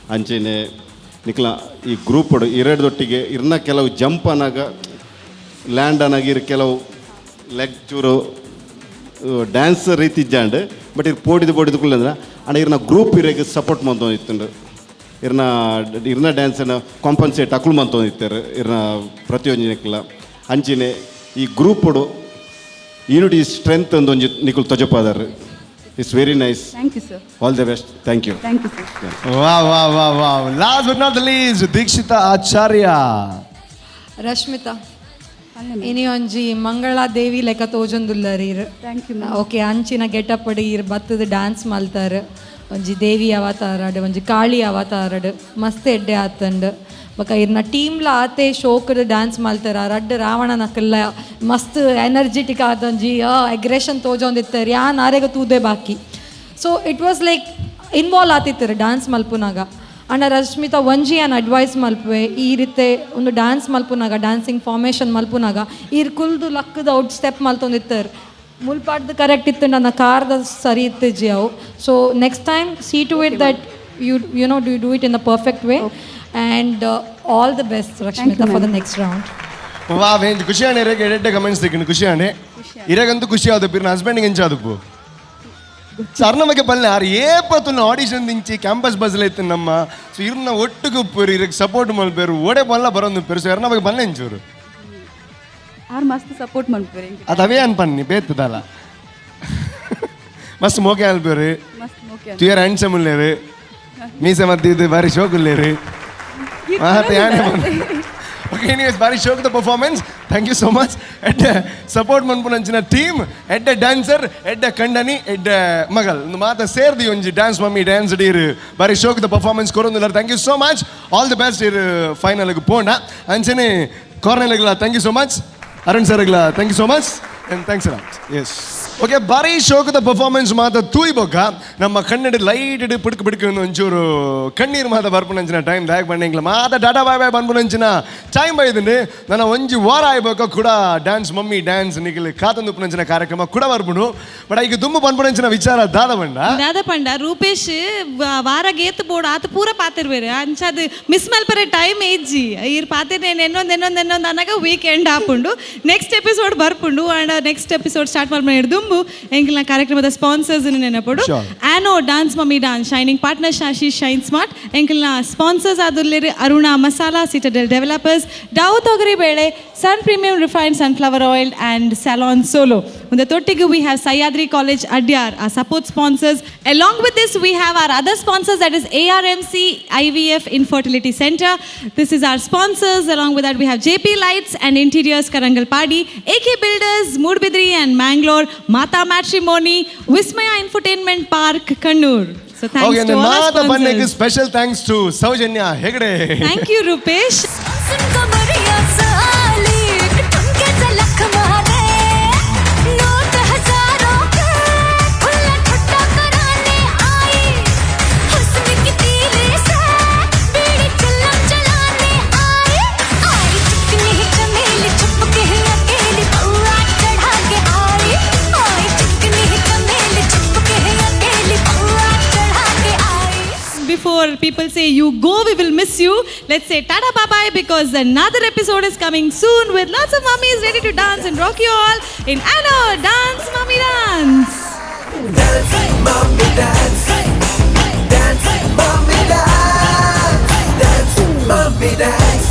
ಅಂಚೆನೆ ನಿಕಲ ಈ ಗ್ರೂಪ್ ಇರಡ್ದೊಟ್ಟಿಗೆ ಇರ್ನ ಕೆಲವು ಜಂಪ್ ಅನಾಗ, ಲ್ಯಾಂಡ್ ಅನಾಗ ಇರ್ ಕೆಲವು ಲೆಗ್ ಚೂರು ಡ್ಯಾನ್ಸ್ ರೀತಿ ಇಜ್ಜಾಂಡ್, ಬಟ್ ಇರ್ ಪೋಡಿದು ಪೋಡಿದು ಕುಲ್ಲಂದ್ರ ಅಂಡ ಇರ್ನ ಗ್ರೂಪ್ ಇರೆಗ್ ಸಪೋರ್ಟ್ ಮಂತೊಂದಿತ್ತುಂಡು. ಇರ್ನ ಇರ್ನ ಡ್ಯಾನ್ಸನ್ನು ಕಾಂಪನ್ಸೇಟ್ ಅಕುಲು ಮಂತೊಂದಿತ್ತಾರೆ ಇರ್ನ ಪ್ರತಿಯೊಂಜಿ ನಿಕ್ಲ. ಅಂಚಿನೆ ಈ ಗ್ರೂಪುಡು ಯೂನಿಟಿ ಸ್ಟ್ರೆಂತ್ ಒಂದೊಂಜಿ ನಿಕುಲು ತೊಜಪಾದಾರ್. It's very nice. Thank you sir. All the best, thank you. Thank you sir. ವಾ ವಾ ವಾ ವಾ. Last but not the least, Dikshita Acharya. Rashmita, ಇನಿ ಒಂಜಿ ಮಂಗಳಾ ದೇವಿ ಲೆಕ್ಕ ತೋಜೊಂದುಲ್ಲರ್ ಈರ್. Thank you. Okay, ಅಂಚಿನ ಗೆಟಪ್ ಈರ್ ಬತ್ತದ ಡ್ಯಾನ್ಸ್ ಮಲ್ತಾರ್. ಒಂಜಿ ದೇವಿ ಅವತಾರಡ್, ಒಂಜಿ ಕಾಳಿ ಅವತಾರಡ್ ಮಸ್ತ್ ಎಡ್ಡೆ ಆತಂಡ್. ಬೊಕ ಇರ್ನ ಟೀಮ್ಲ ಆತೆ ಶೋಕದ ಡ್ಯಾನ್ಸ್ ಮಲ್ತಾರ ರಡ್ಡ್ ರಾವಣನಕಲ್ಲ ಮಸ್ತ್ ಎನರ್ಜೆಟಿಕ್ ಆದಂಜಿ ಅಗ್ರೆಷನ್ ತೋಜೊಂದಿತ್ತಾರೆ ಯಾನ್ ಆರೆಗ ತೂದೆ ಬಾಕಿ. So it was like involve ಆತಿತ್ತಾರೆ dance ಮಲ್ಪುನಾಗ. ಅಂಡ ರಶ್ಮಿತಾ ಒಂಜಿ ಯಾನ್ ಅಡ್ವೈಸ್ ಮಲ್ಪುವೆ, ಈ ರೀತಿ ಒಂದು ಡ್ಯಾನ್ಸ್ ಮಲ್ಪುನಾಗ, ಡ್ಯಾನ್ಸಿಂಗ್ ಫಾರ್ಮೇಷನ್ ಮಲ್ಪುನಾಗ ಈರ್ ಕುಲ್ದು ಲಕ್ಕದ ಔಟ್ ಸ್ಟೆಪ್ ಮಲ್ತೊಂದಿತ್ತಾರೆ. ಮುಲ್ಪಾಡ್ದು ಕರೆಕ್ಟ್ ಇತ್ತು, ನನ್ನ ಕಾರ್ದ ಸರಿ ಇತ್ತಿಜ್ಜಿ ಅವು. So next time see to it that you you know do do it in the perfect way. And all the best Rashmitha for the next round. ವಾ ವೇಂಜ್ ಖುಷಿ ಆಣೆ ಇರೆಗೆ ಎಡೆಡ್ಡೆ comments ತಿಕ್ಕಂಡು ಖುಷಿ ಆಣೆ ಇರೆಗಂತೂ ಖುಷಿ ಆದು ಪಿರ್ನ ಹಸ್ಬೆಂಡ್ಗೆ ಎಂಚಾದುಪ್ಪು ಸರ್ನ ಬಗ್ಗೆ ಪಲ್ಲೆ ಆರು ಏಪತ್ತುನ್ನ ಆಡಿಷನ್ ದಿಂಚಿ ಕ್ಯಾಂಪಸ್ ಬಸ್ಲ ಇತ್ತು ನಮ್ಮ. ಸೊ ಇರ್ನ ಒಟ್ಟುಗು ಉಪ್ಪುರು, ಇರಕ್ಕೆ ಸಪೋರ್ಟ್ ಮಲ್ಪೇರು, ಓಡೆ ಪಲ್ಲ ಬರೋದು ಉಪ್ಪೇರು. ಸೊ ಇರ್ನ ಬಗ್ಗೆ ಪಲ್ಲೆ ಎಂಚೂರು ಆರ್ ಮಸ್ತ್ ಸಪೋರ್ಟ್ ಮಲ್ಪೇರು. ಅದು ಅವೇ ಅನ್ಪನ್ನಿ ಬೇತ್ತದಲ್ಲ ಮಸ್ತ್ ಮೋಕೆ ಅಲ್ಪೇರು, ಮಸ್ತ್ ಮೋಕೆ. ತುಯರ್ ಹ್ಯಾಂಡ್ಸಮ್ ಉಲ್ಲೇರು, ಮೀಸೆ ಮದ್ದು ಬಾರಿ ಶೋಕ್ ಉಲ್ಲೇರು. ಮತ್ತೆ ಯಾನೆ. ಓಕೆ, ಎನಿವೇಸ್ ಬಾರಿ ಶೋಕ್ದ performance. Thank you so much. ಎಡ್ಡೆ ಸಪೋರ್ಟ್ ಮನ್ಪುನಂಚಿನ ಟೀಮ್, ಎಡ್ಡೆ ಡ್ಯಾನ್ಸರ್, ಎಡ್ಡೆ ಕಂಡನಿ, ಎಡ್ಡೆ ಮಗಲ್ ಒಂದು ಮಾತ ಸೇರ್ದಿ ಒಂಜಿ dance mummy dance Deere ಬಾರಿ ಶೋಕ್ದ performance ಕೊರೊಂದುಲ್ಲಾರ್. Thank you so much, all the best. ಇರ್ ಫೈನಲ್ಗೆ ಪೋಂಡ ಅಂಚನೆ ಕಾರ್ನೆಲ್ಗ್ಲ thank you so much, Arun ಸರ್ಗ್ಲ thank you so much and thanks a lot. Yes, okay, ಬಾರಿ ಶೋಕದ ಪರ್ಫಾರ್ಮೆನ್ಸ್ ಮಾತ ತೂಯ್ ಬೊಕ್ಕ ನಮ್ಮ ಕನ್ನಡ ಲೈಟ್ ಪಿಡ್ಕು ಪಿಡ್ಕು ಒಂಚೂರು ಕಣ್ಣೀರು ಮಾತ ಬರ್ಪುನಂಚಿನ ಟೈಮ್ ದಾಯಕ್ ಬಂಡಿಂಗ್ಲ ಮಾತ ಟಾಟಾ ಬಾಯ್ ಬಾಯ್ ಬನ್ಪುನಂಚಿನ ಟೈಮ್ ಬೈದಿಂಡು. ನನ್ನ ಒಂಜಿ ವಾರ ಆಯ್ಬೇಕ ಕೂಡ dance mummy dance ನಿಖಿಲ್ ಕಾತಂದುಪ್ಪುನಂಚಿನ ಕಾರ್ಯಕ್ರಮ ಕೂಡ ಬರ್ಪುಂಡು. ಬಟ್ ಈಗ ದುಂಬು ಪನ್ಪುನಂಚಿನ ವಿಚಾರ ದಾದ ಬಂಡ ದಾದ ಪಂಡ ರೂಪೇಶ್ ವಾರ ಗೇತ್ ಬೋರ್ಡ್ ಆತ ಪೂರ ಪಾತಿರ್ಬೇರು ಅಂಚಾದ ಮಿಸ್ ಮಲ್ಪರೆ ಟೈಮ್ ಏಜ್ಜಿ ಈರ್ ಪಾತಿರ್ ಎನ್ನೊಂದು ಎನ್ನೊಂದು ಎನ್ನೊಂದು ಅನ್ನಾಗ ವೀಕ್ ಎಂಡ್ ಆಪುಂಡು. ನೆಕ್ಸ್ಟ್ ಎಪಿಸೋಡ್ ಬರ್ಪುಂಡು and next episode start ಮಲ್ಪನ ದುಂಬು ಎಂಕಲ್ನ ಕಾರ್ಯಕ್ರಮದ ಸ್ಪಾನ್ಸರ್ಸ್ ನೆನಪುಡು. ಆನೋ dance mummy dance shining partner Shashi shine smart. ಎಂಕಲ್ನ sponsors ಆದುಲ್ಲೇರು Aruna masala, citadel developers, Dove ತೊಗರಿ ಬೇಳೆ, Sun premium refined sunflower oil and salon solo. ಒಂದು ತೊಟ್ಟಿಗೆ we have Sahyadri college Adyar, our support sponsors. Along with this we have our other sponsors, that is ARMC IVF Infertility Center. This is our sponsors. Along with that we have JP Lights and Interiors Karangalpady, AK Builders Moodbidri and Mangalore, Mata Matrimony, Vismaya Infotainment Park Kannur. So thanks okay to all our ಮಾತ ಬನ್ನಿಗೆ sponsors. Special thanks to Soujanya Hegde. Thank you Rupesh. Before people say you go, we will miss you. Let's say tada bye bye, because another episode is coming soon with lots of mummies ready to dance and rock you all in Anno Dance Mummy Dance. Dance, mommy, dance. Dance, mommy, dance. Dance, mommy, dance.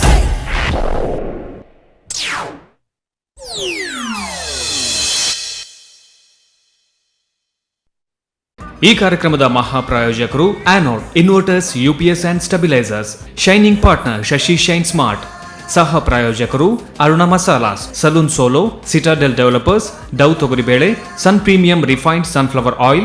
ಈ ಕಾರ್ಯಕ್ರಮದ ಮಹಾಪ್ರಾಯೋಜಕರು Anode inverters, UPS and stabilisers, shining partner Shashi shine smart. ಸಹ ಪ್ರಾಯೋಜಕರು Aruna masalas, salon solo, citadel developers, Dove ತೊಗರಿಬೇಳೆ, Sun premium refined sunflower oil,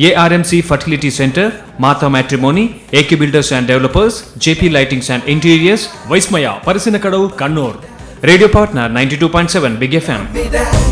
ARMC fertility centre, Mata matrimony, AK builders and developers, JP lightings and interiors, Vismaya Parassinikkadavu Kannur. Radio partner 92.7 big FM. Dance.